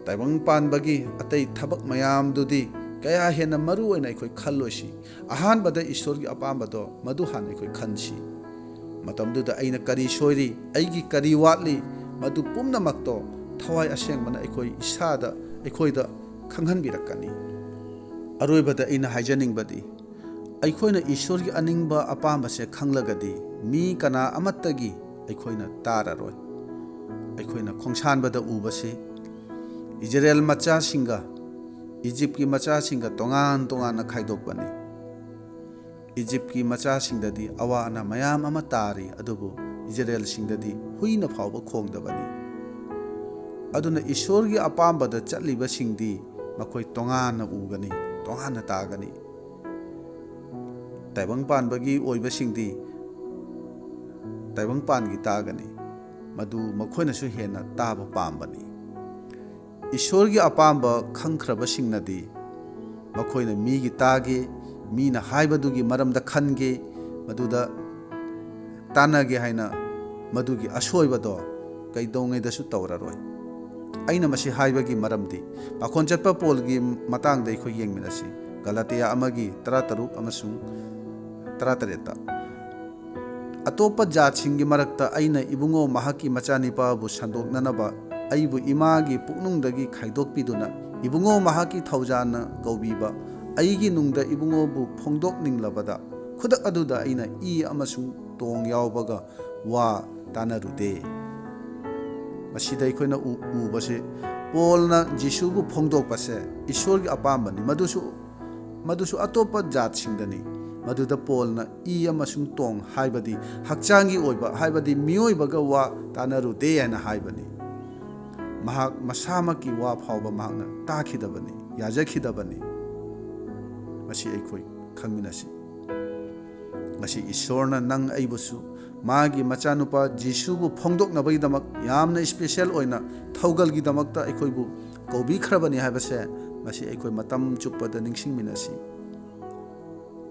ꯇꯥꯏꯕꯪ ꯄꯥꯟꯕꯒꯤ ꯑꯇꯩ ꯊꯕꯛ ꯃꯌꯥꯝꯗꯨꯗꯤ ꯀꯌꯥ ꯍꯦꯟꯅ ꯃꯔꯨ ꯑꯣꯏꯅ ꯑꯩꯈꯣꯏ ꯈꯜꯂꯣꯏꯁꯤ꯫ ꯑꯍꯥꯟꯕꯗ ꯏꯁꯣꯔꯒꯤ ꯑꯄꯥꯝꯕꯗꯣ ꯃꯗꯨ ꯍꯥꯟꯅ ꯑꯩꯈꯣꯏ ꯈꯟꯁꯤ꯫ ꯃꯇꯝꯗꯨꯗ ꯑꯩꯅ ꯀꯔꯤ ꯁꯣꯏꯔꯤ, ꯑꯩꯒꯤ ꯀꯔꯤ ꯋꯥꯠꯂꯤ, ꯃꯗꯨ ꯄꯨꯝꯅꯃꯛꯇꯣ ꯊꯋꯥꯏ ꯑꯁꯦꯡꯕꯅ ꯑꯩꯈꯣꯏ ꯏꯁꯥꯗ, ꯑꯩꯈꯣꯏꯗ ꯈꯪꯍꯟꯕꯤꯔꯛꯀꯅꯤ꯫ ꯑꯔꯣꯏꯕꯗ ꯑꯩꯅ ꯍꯥꯏꯖꯅꯤꯡꯕꯗꯤ, ꯑꯩꯈꯣꯏꯅ ꯏꯁꯣꯔꯒꯤ ꯑꯅꯤꯡꯕ ꯑꯄꯥꯝꯕꯁꯦ ꯈꯪꯂꯒꯗꯤ ꯃꯤ ꯀꯅꯥ ꯑꯃꯠꯇꯒꯤ ꯑꯩꯈꯣꯏꯅ ꯇꯥꯔꯔꯣꯏ꯫ ꯑꯩꯈꯣꯏꯅ ꯈꯣꯡꯁꯥꯟꯕꯗ ꯎꯕꯁꯤ ꯏꯖꯔꯦꯜ ꯃꯆꯥꯁꯤꯡꯒ ꯏꯖꯤꯞꯀꯤ ꯃꯆꯥꯁꯤꯡꯒ ꯇꯣꯉꯥꯟ ꯇꯣꯉꯥꯟꯅ ꯈꯥꯏꯗꯣꯛꯄꯅꯤ꯫ ꯏꯖꯤꯞꯀꯤ ꯃꯆꯥꯁꯤꯡꯗꯗꯤ ꯑꯋꯥ ꯑꯅꯥ ꯃꯌꯥꯝ ꯑꯃ ꯇꯥꯔꯤ, ꯑꯗꯨꯕꯨ ꯏꯖꯔꯦꯜꯁꯤꯡꯗꯗꯤ ꯍꯨꯏꯅ ꯐꯥꯎꯕ ꯈꯣꯡꯗꯕꯅꯤ꯫ ꯑꯗꯨꯅ ꯏꯁꯣꯔꯒꯤ ꯑꯄꯥꯝꯕꯗ ꯆꯠꯂꯤꯕꯁꯤꯡꯗꯤ ꯃꯈꯣꯏ ꯇꯣꯉꯥꯟꯅ ꯎꯒꯅꯤ, ꯇꯣꯉꯥꯟꯅ ꯇꯥꯒꯅꯤ꯫ ꯇꯥꯏꯕꯪ ꯄꯥꯟꯕꯒꯤ ꯑꯣꯏꯕꯁꯤꯡꯗꯤ ꯇꯥꯏꯕꯪ ꯄꯥꯟꯒꯤ ꯇꯥꯒꯅꯤ, ꯃꯗꯨ ꯃꯈꯣꯏꯅꯁꯨ ꯍꯦꯟꯅ ꯇꯥꯕ ꯄꯥꯝꯕꯅꯤ꯫ ꯏꯁꯣꯔꯒꯤ ꯑꯄꯥꯝꯕ ꯈꯪꯈ꯭ꯔꯕꯁꯤꯡꯅꯗꯤ ꯃꯈꯣꯏꯅ ꯃꯤꯒꯤ ꯇꯥꯒꯦ, ꯃꯤꯅ ꯍꯥꯏꯕꯗꯨꯒꯤ ꯃꯔꯝꯗ ꯈꯟꯒꯦ, ꯃꯗꯨꯗ ꯇꯥꯟꯅꯒꯦ ꯍꯥꯏꯅ ꯃꯗꯨꯒꯤ ꯑꯁꯣꯏꯕꯗꯣ ꯀꯩꯗꯧꯉꯩꯗꯁꯨ ꯇꯧꯔꯔꯣꯏ꯫ ꯑꯩꯅ ꯃꯁꯤ ꯍꯥꯏꯕꯒꯤ ꯃꯔꯝꯗꯤ, ꯄꯥꯈꯣꯟ ꯆꯠꯄ ꯄꯣꯜꯒꯤ ꯃꯇꯥꯡꯗ ꯑꯩꯈꯣꯏ ꯌꯦꯡꯃꯤꯟꯅꯁꯤ꯫ ꯒꯂꯥꯇꯤꯌꯥ ꯑꯃꯒꯤ ꯇꯔꯥꯇꯔꯨꯛ ꯑꯃꯁꯨꯡ ꯇꯔꯥꯇꯔꯦꯠꯇ, "ꯑꯇꯣꯞꯄ ꯖꯥꯠꯁꯤꯡꯒꯤ ꯃꯔꯛꯇ ꯑꯩꯅ ꯏꯕꯨꯡꯉꯣ ꯃꯍꯥꯛꯀꯤ ꯃꯆꯥꯅꯤꯄꯥꯕꯨ ꯁꯟꯗꯣꯛꯅꯅꯕ ꯑꯩꯕꯨ ꯏꯃꯥꯒꯤ ꯄꯨꯛꯅꯨꯡꯗꯒꯤ ꯈꯥꯏꯗꯣꯛꯄꯤꯗꯨꯅ ꯏꯕꯨꯡꯉꯣ ꯃꯍꯥꯛꯀꯤ ꯊꯧꯖꯥꯜꯅ ꯀꯧꯕꯤꯕ ꯑꯩꯒꯤ ꯅꯨꯡꯗ ꯏꯕꯨꯡꯉꯣꯕꯨ ꯐꯣꯡꯗꯣꯛꯅꯤꯡꯂꯕꯗ ꯈꯨꯗꯛ ꯑꯗꯨꯗ ꯑꯩꯅ ꯏ ꯑꯃꯁꯨꯡ ꯇꯣꯡ ꯌꯥꯎꯕꯒ ꯋꯥ ꯇꯥꯟꯅꯔꯨꯗꯦ"꯫ ꯃꯁꯤꯗ ꯑꯩꯈꯣꯏꯅ ꯎ-, ꯎꯕꯁꯦ, ꯄꯣꯜꯅ ꯖꯤꯁꯨꯕꯨ ꯐꯣꯡꯗꯣꯛꯄꯁꯦ ꯏꯁꯣꯔꯒꯤ ꯑꯄꯥꯝꯕꯅꯤ, ꯃꯗꯨꯁꯨ, ꯃꯗꯨꯁꯨ ꯑꯇꯣꯞꯄ ꯖꯥꯠꯁꯤꯡꯗꯅꯤ꯫ ꯃꯗꯨꯗ ꯄꯣꯜꯅ ꯏ ꯑꯃꯁꯨꯡ ꯇꯣꯡ, ꯍꯥꯏꯕꯗꯤ ꯍꯛꯆꯥꯡꯒꯤ ꯑꯣꯏꯕ, ꯍꯥꯏꯕꯗꯤ ꯃꯤꯑꯣꯏꯕꯒ ꯋꯥ ꯇꯥꯟꯅꯔꯨꯗꯦ ꯍꯥꯏꯅ ꯍꯥꯏꯕꯅꯤ꯫ ꯃꯍꯥꯛ ꯃꯁꯥꯃꯛꯀꯤ ꯋꯥ ꯐꯥꯎꯕ ꯃꯍꯥꯛꯅ ꯇꯥꯈꯤꯗꯕꯅꯤ, ꯌꯥꯖꯈꯤꯗꯕꯅꯤ꯫ ꯃꯁꯤ ꯑꯩꯈꯣꯏ ꯈꯪꯃꯤꯟꯅꯁꯤ꯫ ꯉꯁꯤ ꯏꯁꯣꯔꯅ ꯅꯪ ꯑꯩꯕꯨꯁꯨ ꯃꯥꯒꯤ ꯃꯆꯥꯅꯨꯄꯥ ꯖꯤꯁꯨꯕꯨ ꯐꯣꯡꯗꯣꯛꯅꯕꯒꯤꯗꯃꯛ ꯌꯥꯝꯅ ꯏꯁꯄꯦꯁꯦꯜ ꯑꯣꯏꯅ ꯊꯧꯒꯜꯒꯤꯗꯃꯛꯇ ꯑꯩꯈꯣꯏꯕꯨ ꯀꯧꯕꯤꯈ꯭ꯔꯕꯅꯤ ꯍꯥꯏꯕꯁꯦ ꯃꯁꯤ ꯑꯩꯈꯣꯏ ꯃꯇꯝ ꯆꯨꯞꯄꯗ ꯅꯤꯡꯁꯤꯡꯃꯤꯟꯅꯁꯤ꯫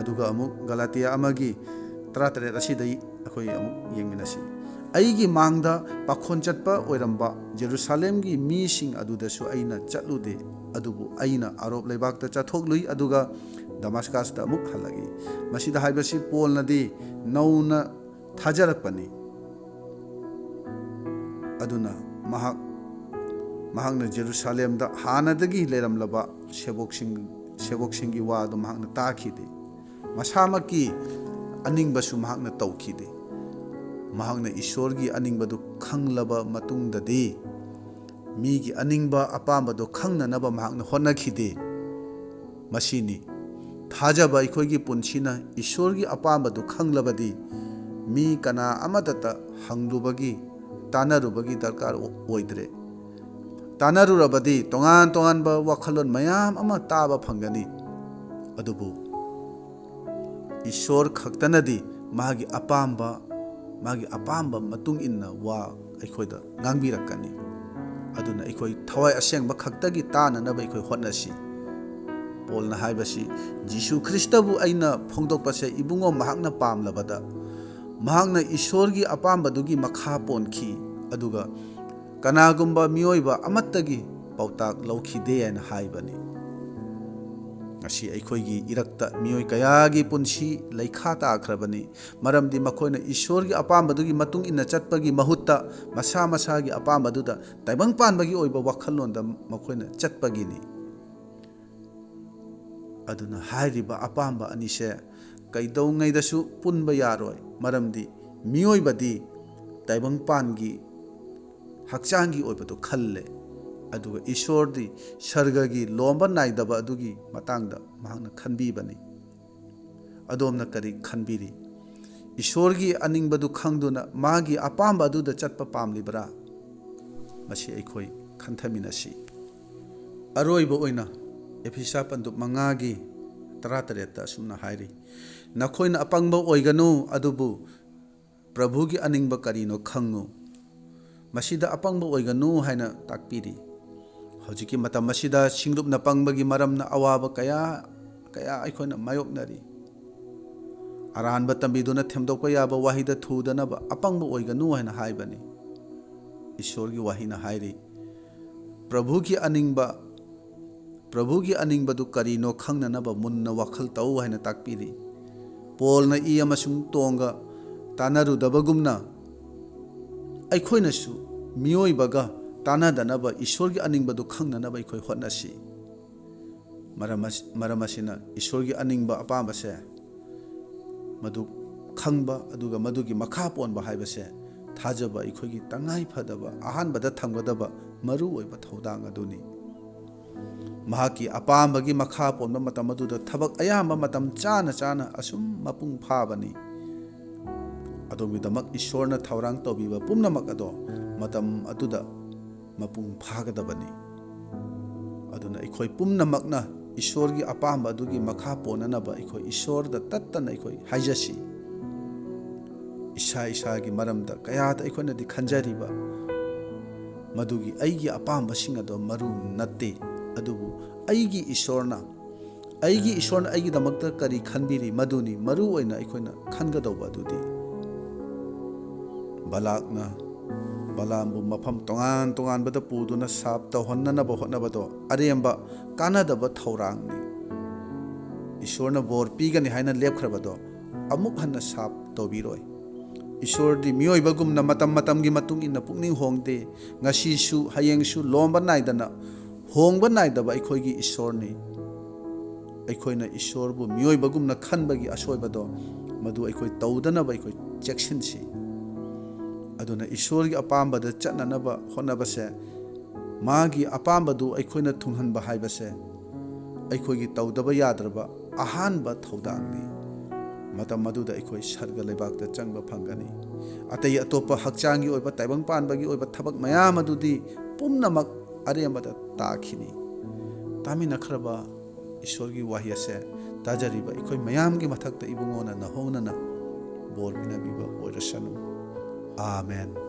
ꯑꯗꯨꯒ ꯑꯃꯨꯛ ꯒꯂꯥꯇꯤꯌꯥ ꯑꯃꯒꯤ ꯇꯔꯥꯇꯔꯦꯠ ꯑꯁꯤꯗ ꯑꯩꯈꯣꯏ ꯑꯃꯨꯛ ꯌꯦꯡꯃꯤꯟꯅꯁꯤ꯫ "ꯑꯩꯒꯤ ꯃꯥꯡꯗ ꯄꯥꯈꯣꯟ ꯆꯠꯄ ꯑꯣꯏꯔꯝꯕ ꯖꯦꯔꯨꯁꯥꯂꯦꯝꯒꯤ ꯃꯤꯁꯤꯡ ꯑꯗꯨꯗꯁꯨ ꯑꯩꯅ ꯆꯠꯂꯨꯗꯦ, ꯑꯗꯨꯕꯨ ꯑꯩꯅ ꯑꯔꯣꯞ ꯂꯩꯕꯥꯛꯇ ꯆꯠꯊꯣꯛꯂꯨꯏ, ꯑꯗꯨꯒ ꯗꯃꯥꯁꯀꯁꯇ ꯑꯃꯨꯛ ꯍꯜꯂꯛꯏ"꯫ ꯃꯁꯤꯗ ꯍꯥꯏꯕꯁꯤ ꯄꯣꯜꯅꯗꯤ ꯅꯧꯅ ꯊꯥꯖꯔꯛꯄꯅꯤ꯫ ꯑꯗꯨꯅ ꯃꯍꯥꯛ, ꯃꯍꯥꯛꯅ ꯖꯦꯔꯨꯁꯥꯂꯦꯝꯗ ꯍꯥꯟꯅꯗꯒꯤ ꯂꯩꯔꯝꯂꯕ ꯁꯦꯕꯣꯛꯁꯤꯡ, ꯁꯦꯕꯣꯛꯁꯤꯡꯒꯤ ꯋꯥ ꯑꯗꯨ ꯃꯍꯥꯛꯅ ꯇꯥꯈꯤꯗꯦ꯫ ꯃꯁꯥꯃꯛꯀꯤ ꯑꯅꯤꯡꯕꯁꯨ ꯃꯍꯥꯛꯅ ꯇꯧꯈꯤꯗꯦ꯫ ꯃꯍꯥꯛꯅ ꯏꯁꯣꯔꯒꯤ ꯑꯅꯤꯡꯕꯗꯨ ꯈꯪꯂꯕ ꯃꯇꯨꯡꯗꯗꯤ ꯃꯤꯒꯤ ꯑꯅꯤꯡꯕ ꯑꯄꯥꯝꯕꯗꯨ ꯈꯪꯅꯅꯕ ꯃꯍꯥꯛꯅ ꯍꯣꯠꯅꯈꯤꯗꯦ꯫ ꯃꯁꯤꯅꯤ꯫ ꯊꯥꯖꯕ ꯑꯩꯈꯣꯏꯒꯤ ꯄꯨꯟꯁꯤꯅ ꯏꯁꯣꯔꯒꯤ ꯑꯄꯥꯝꯕꯗꯨ ꯈꯪꯂꯕꯗꯤ ꯃꯤ ꯀꯅꯥ ꯑꯃꯠꯇꯇ ꯍꯪꯂꯨꯕꯒꯤ, ꯇꯥꯟꯅꯔꯨꯕꯒꯤ ꯗꯔꯀꯥꯔ ꯑꯣꯏꯗ꯭ꯔꯦ꯫ ꯇꯥꯟꯅꯔꯨꯔꯕꯗꯤ ꯇꯣꯉꯥꯟ ꯇꯣꯉꯥꯟꯕ ꯋꯥꯈꯜꯂꯣꯟ ꯃꯌꯥꯝ ꯑꯃ ꯇꯥꯕ ꯐꯪꯒꯅꯤ꯫ ꯑꯗꯨꯕꯨ ꯏꯁꯣꯔ ꯈꯛꯇꯅꯗꯤ ꯃꯥꯒꯤ ꯑꯄꯥꯝꯕ, ꯃꯥꯒꯤ ꯑꯄꯥꯝꯕ ꯃꯇꯨꯡ ꯏꯟꯅ ꯋꯥ ꯑꯩꯈꯣꯏꯗ ꯉꯥꯡꯕꯤꯔꯛꯀꯅꯤ꯫ ꯑꯗꯨꯅ ꯑꯩꯈꯣꯏ ꯊꯋꯥꯏ ꯑꯁꯦꯡꯕ ꯈꯛꯇꯒꯤ ꯇꯥꯅꯅꯕ ꯑꯩꯈꯣꯏ ꯍꯣꯠꯅꯁꯤ꯫ ꯄꯣꯜꯅ ꯍꯥꯏꯕꯁꯤ, "ꯖꯤꯁꯨ ꯈ꯭ꯔꯤꯁꯇꯕꯨ ꯑꯩꯅ ꯐꯣꯡꯗꯣꯛꯄꯁꯦ, ꯏꯕꯨꯡꯉꯣ, ꯃꯍꯥꯛꯅ ꯄꯥꯝꯂꯕꯗ ꯃꯍꯥꯛꯅ ꯏꯁꯣꯔꯒꯤ ꯑꯄꯥꯝꯕꯗꯨꯒꯤ ꯃꯈꯥ ꯄꯣꯟꯈꯤ, ꯑꯗꯨꯒ ꯀꯅꯥꯒꯨꯝꯕ ꯃꯤꯑꯣꯏꯕ ꯑꯃꯠꯇꯒꯤ ꯄꯥꯎꯇꯥꯛ ꯂꯧꯈꯤꯗꯦ" ꯍꯥꯏꯅ ꯍꯥꯏꯕꯅꯤ꯫ ꯉꯁꯤ ꯑꯩꯈꯣꯏꯒꯤ ꯏꯔꯛꯇ ꯃꯤꯑꯣꯏ ꯀꯌꯥꯒꯤ ꯄꯨꯟꯁꯤ ꯂꯩꯈꯥ ꯇꯥꯈ꯭ꯔꯕꯅꯤ, ꯃꯔꯝꯗꯤ ꯃꯈꯣꯏꯅ ꯏꯁꯣꯔꯒꯤ ꯑꯄꯥꯝꯕꯗꯨꯒꯤ ꯃꯇꯨꯡ ꯏꯟꯅ ꯆꯠꯄꯒꯤ ꯃꯍꯨꯠꯇ ꯃꯁꯥ ꯃꯁꯥꯒꯤ ꯑꯄꯥꯝꯕꯗꯨꯗ ꯇꯥꯏꯕꯪ ꯄꯥꯟꯕꯒꯤ ꯑꯣꯏꯕ ꯋꯥꯈꯜꯂꯣꯟꯗ ꯃꯈꯣꯏꯅ ꯆꯠꯄꯒꯤꯅꯤ꯫ ꯑꯗꯨꯅ ꯍꯥꯏꯔꯤꯕ ꯑꯄꯥꯝꯕ ꯑꯅꯤꯁꯦ ꯀꯩꯗꯧꯉꯩꯗꯁꯨ ꯄꯨꯟꯕ ꯌꯥꯔꯣꯏ, ꯃꯔꯝꯗꯤ ꯃꯤꯑꯣꯏꯕꯗꯤ ꯇꯥꯏꯕꯪꯄꯥꯟꯒꯤ ꯍꯛꯆꯥꯡꯒꯤ ꯑꯣꯏꯕꯗꯨ ꯈꯜꯂꯦ, ꯑꯗꯨꯒ ꯏꯁꯣꯔꯗꯤ ꯁꯔꯒꯒꯤ ꯂꯣꯝꯕ ꯅꯥꯏꯗꯕ ꯑꯗꯨꯒꯤ ꯃꯇꯥꯡꯗ ꯃꯍꯥꯛꯅ ꯈꯟꯕꯤꯕꯅꯤ꯫ ꯑꯗꯣꯝꯅ ꯀꯔꯤ ꯈꯟꯕꯤꯔꯤ? ꯏꯁꯣꯔꯒꯤ ꯑꯅꯤꯡꯕꯗꯨ ꯈꯪꯗꯨꯅ ꯃꯥꯒꯤ ꯑꯄꯥꯝꯕ ꯑꯗꯨꯗ ꯆꯠꯄ ꯄꯥꯝꯂꯤꯕ꯭ꯔꯥ? ꯃꯁꯤ ꯑꯩꯈꯣꯏ ꯈꯟꯊꯃꯤꯟꯅꯁꯤ꯫ ꯑꯔꯣꯏꯕ ꯑꯣꯏꯅ ꯑꯦꯐꯤꯁꯥ ꯄꯟꯗꯨꯞ ꯃꯉꯥꯒꯤ ꯇꯔꯥꯇꯔꯦꯠꯇ ꯑꯁꯨꯝꯅ ꯍꯥꯏꯔꯤ, "ꯅꯈꯣꯏꯅ ꯑꯄꯪꯕ ꯑꯣꯏꯒꯅꯨ, ꯑꯗꯨꯕꯨ ꯄ꯭ꯔꯚꯨꯒꯤ ꯑꯅꯤꯡꯕ ꯀꯔꯤꯅꯣ ꯈꯪꯉꯨ꯫ ꯃꯁꯤꯗ ꯑꯄꯪꯕ ꯑꯣꯏꯒꯅꯨ" ꯍꯥꯏꯅ ꯇꯥꯛꯄꯤꯔꯤ꯫ ꯍꯧꯖꯤꯛꯀꯤ ꯃꯇꯝ ꯑꯁꯤꯗ ꯁꯤꯡꯂꯨꯞꯅ ꯄꯪꯕꯒꯤ ꯃꯔꯝꯅ ꯑꯋꯥꯕ ꯀꯌꯥ, ꯀꯌꯥ ꯑꯩꯈꯣꯏꯅ ꯃꯥꯌꯣꯛꯅꯔꯤ꯫ ꯑꯔꯥꯟꯕ ꯇꯝꯕꯤꯗꯨꯅ ꯊꯦꯝꯗꯣꯛꯄ ꯌꯥꯕ ꯋꯥꯍꯩꯗ ꯊꯨꯗꯅꯕ ꯑꯄꯪꯕ ꯑꯣꯏꯒꯅꯨ ꯍꯥꯏꯅ ꯍꯥꯏꯕꯅꯤ꯫ ꯏꯁꯣꯔꯒꯤ ꯋꯥꯍꯩꯅ ꯍꯥꯏꯔꯤ, "ꯄ꯭ꯔꯚꯨꯒꯤ ꯑꯅꯤꯡꯕ, ꯄ꯭ꯔꯚꯨꯒꯤ ꯑꯅꯤꯡꯕꯗꯨ ꯀꯔꯤꯅꯣ ꯈꯪꯅꯅꯕ ꯃꯨꯟꯅ ꯋꯥꯈꯜ ꯇꯧ" ꯍꯥꯏꯅ ꯇꯥꯛꯄꯤꯔꯤ꯫ ꯄꯣꯜꯅ ꯏ ꯑꯃꯁꯨꯡ ꯇꯣꯡꯒ ꯇꯥꯟꯅꯔꯨꯗꯕꯒꯨꯝꯅ, ꯑꯩꯈꯣꯏꯅꯁꯨ ꯃꯤꯑꯣꯏꯕꯒ ꯇꯥꯟꯅꯗꯅꯕ ꯏꯁꯣꯔꯒꯤ ꯑꯅꯤꯡꯕꯗꯨ ꯈꯪꯅꯅꯕ ꯑꯩꯈꯣꯏ ꯍꯣꯠꯅꯁꯤ꯫ ꯃꯔꯝ ꯑꯁ-, ꯃꯔꯝ ꯑꯁꯤꯅ ꯏꯁꯣꯔꯒꯤ ꯑꯅꯤꯡꯕ ꯑꯄꯥꯝꯕꯁꯦ, ꯃꯗꯨ ꯈꯪꯕ ꯑꯗꯨꯒ ꯃꯗꯨꯒꯤ ꯃꯈꯥ ꯄꯣꯟꯕ ꯍꯥꯏꯕꯁꯦ ꯊꯥꯖꯕ ꯑꯩꯈꯣꯏꯒꯤ ꯇꯉꯥꯏ ꯐꯗꯕ, ꯑꯍꯥꯟꯕꯗ ꯊꯝꯒꯗꯕ ꯃꯔꯨ ꯑꯣꯏꯕ ꯊꯧꯗꯥꯡ ꯑꯗꯨꯅꯤ꯫ ꯃꯍꯥꯛꯀꯤ ꯑꯄꯥꯝꯕꯒꯤ ꯃꯈꯥ ꯄꯣꯟꯕ ꯃꯇꯝ ꯑꯗꯨꯗ ꯊꯕꯛ ꯑꯌꯥꯝꯕ ꯃꯇꯝ ꯆꯥꯅ ꯆꯥꯅ ꯑꯁꯨꯝ ꯃꯄꯨꯡ ꯐꯥꯕꯅꯤ꯫ ꯑꯗꯣꯝꯒꯤꯗꯃꯛ ꯏꯁꯣꯔꯅ ꯊꯧꯔꯥꯡ ꯇꯧꯕꯤꯕ ꯄꯨꯝꯅꯃꯛ ꯑꯗꯣ ꯃꯇꯝ ꯑꯗꯨꯗ ꯃꯄꯨꯡ ꯐꯥꯒꯗꯕꯅꯤ꯫ ꯑꯗꯨꯅ ꯑꯩꯈꯣꯏ ꯄꯨꯝꯅꯃꯛꯅ ꯏꯁꯣꯔꯒꯤ ꯑꯄꯥꯝꯕ ꯑꯗꯨꯒꯤ ꯃꯈꯥ ꯄꯣꯟꯅꯅꯕ ꯑꯩꯈꯣꯏ ꯏꯁꯣꯔꯗ ꯇꯠꯇꯅ ꯑꯩꯈꯣꯏ ꯍꯥꯏꯖꯁꯤ꯫ ꯏꯁꯥ ꯏꯁꯥꯒꯤ ꯃꯔꯝꯗ ꯀꯌꯥꯗ ꯑꯩꯈꯣꯏꯅꯗꯤ ꯈꯟꯖꯔꯤꯕ, ꯃꯗꯨꯒꯤ ꯑꯩꯒꯤ ꯑꯄꯥꯝꯕꯁꯤꯡ ꯑꯗꯣ ꯃꯔꯨ ꯅꯠꯇꯦ, ꯑꯗꯨꯕꯨ ꯑꯩꯒꯤ ꯏꯁꯣꯔꯅ ꯑꯩꯒꯤ ꯏꯁꯣꯔꯅ ꯑꯩꯒꯤꯗꯃꯛꯇ ꯀꯔꯤ ꯈꯟꯕꯤꯔꯤ, ꯃꯗꯨꯅꯤ ꯃꯔꯨ ꯑꯣꯏꯅ ꯑꯩꯈꯣꯏꯅ ꯈꯟꯒꯗꯧꯕ ꯑꯗꯨꯗꯤ꯫ ꯕꯂꯥꯛꯅ ꯕꯂꯥꯝꯕꯨ ꯃꯐꯝ ꯇꯣꯉꯥꯟ ꯇꯣꯉꯥꯟꯕꯗ ꯄꯨꯗꯨꯅ ꯁꯥꯞ ꯇꯧꯍꯟꯅꯅꯕ ꯍꯣꯠꯅꯕꯗꯣ ꯑꯔꯦꯝꯕ ꯀꯥꯟꯅꯗꯕ ꯊꯧꯔꯥꯡꯅꯤ꯫ ꯏꯁꯣꯔꯅ ꯕꯣꯔ ꯄꯤꯒꯅꯤ ꯍꯥꯏꯅ ꯂꯦꯞꯈ꯭ꯔꯕꯗꯣ ꯑꯃꯨꯛ ꯍꯟꯅ ꯁꯥꯞ ꯇꯧꯕꯤꯔꯣꯏ꯫ ꯏꯁꯣꯔꯗꯤ ꯃꯤꯑꯣꯏꯕꯒꯨꯝꯅ ꯃꯇꯝ ꯃꯇꯝꯒꯤ ꯃꯇꯨꯡ ꯏꯟꯅ ꯄꯨꯛꯅꯤꯡ ꯍꯣꯡꯗꯦ꯫ ꯉꯁꯤꯁꯨ ꯍꯌꯦꯡꯁꯨ ꯂꯣꯝꯕ ꯅꯥꯏꯗꯅ ꯍꯣꯡꯕ ꯅꯥꯏꯗꯕ ꯑꯩꯈꯣꯏꯒꯤ ꯏꯁꯣꯔꯅꯤ꯫ ꯑꯩꯈꯣꯏꯅ ꯏꯁꯣꯔꯕꯨ ꯃꯤꯑꯣꯏꯕꯒꯨꯝꯅ ꯈꯟꯕꯒꯤ ꯑꯁꯣꯏꯕꯗꯣ ꯃꯗꯨ ꯑꯩꯈꯣꯏ ꯇꯧꯗꯅꯕ ꯑꯩꯈꯣꯏ ꯆꯦꯛꯁꯤꯟꯁꯤ꯫ ꯑꯗꯨꯅ ꯏꯁꯣꯔꯒꯤ ꯑꯄꯥꯝꯕꯗ ꯆꯠꯅꯅꯕ ꯍꯣꯠꯅꯕꯁꯦ, ꯃꯥꯒꯤ ꯑꯄꯥꯝꯕꯗꯨ ꯑꯩꯈꯣꯏꯅ ꯊꯨꯡꯍꯟꯕ ꯍꯥꯏꯕꯁꯦ ꯑꯩꯈꯣꯏꯒꯤ ꯇꯧꯗꯕ ꯌꯥꯗ꯭ꯔꯕ ꯑꯍꯥꯟꯕ ꯊꯧꯗꯥꯡꯅꯤ꯫ ꯃꯇꯝ ꯑꯗꯨꯗ ꯑꯩꯈꯣꯏ ꯁꯔꯒ ꯂꯩꯕꯥꯛꯇ ꯆꯪꯕ ꯐꯪꯒꯅꯤ꯫ ꯑꯇꯩ ꯑꯇꯣꯞꯄ ꯍꯛꯆꯥꯡꯒꯤ ꯑꯣꯏꯕ, ꯇꯥꯏꯕꯪ ꯄꯥꯟꯕꯒꯤ ꯑꯣꯏꯕ ꯊꯕꯛ ꯃꯌꯥꯝ ꯑꯗꯨꯗꯤ ꯄꯨꯝꯅꯃꯛ ꯑꯔꯦꯝꯕꯗ ꯇꯥꯈꯤꯅꯤ꯫ ꯇꯥꯃꯤꯟꯅꯈ꯭ꯔꯕ ꯏꯁꯣꯔꯒꯤ ꯋꯥꯍꯩ ꯑꯁꯦ ꯇꯥꯖꯔꯤꯕ ꯑꯩꯈꯣꯏ ꯃꯌꯥꯝꯒꯤ ꯃꯊꯛꯇ ꯏꯕꯨꯡꯉꯣꯅ ꯅꯍꯣꯡꯅꯅ ꯕꯣꯔ ꯄꯤꯅꯕꯤꯕ ꯑꯣꯏꯔꯁꯅꯨ꯫ ꯑꯥꯃꯦꯟ꯫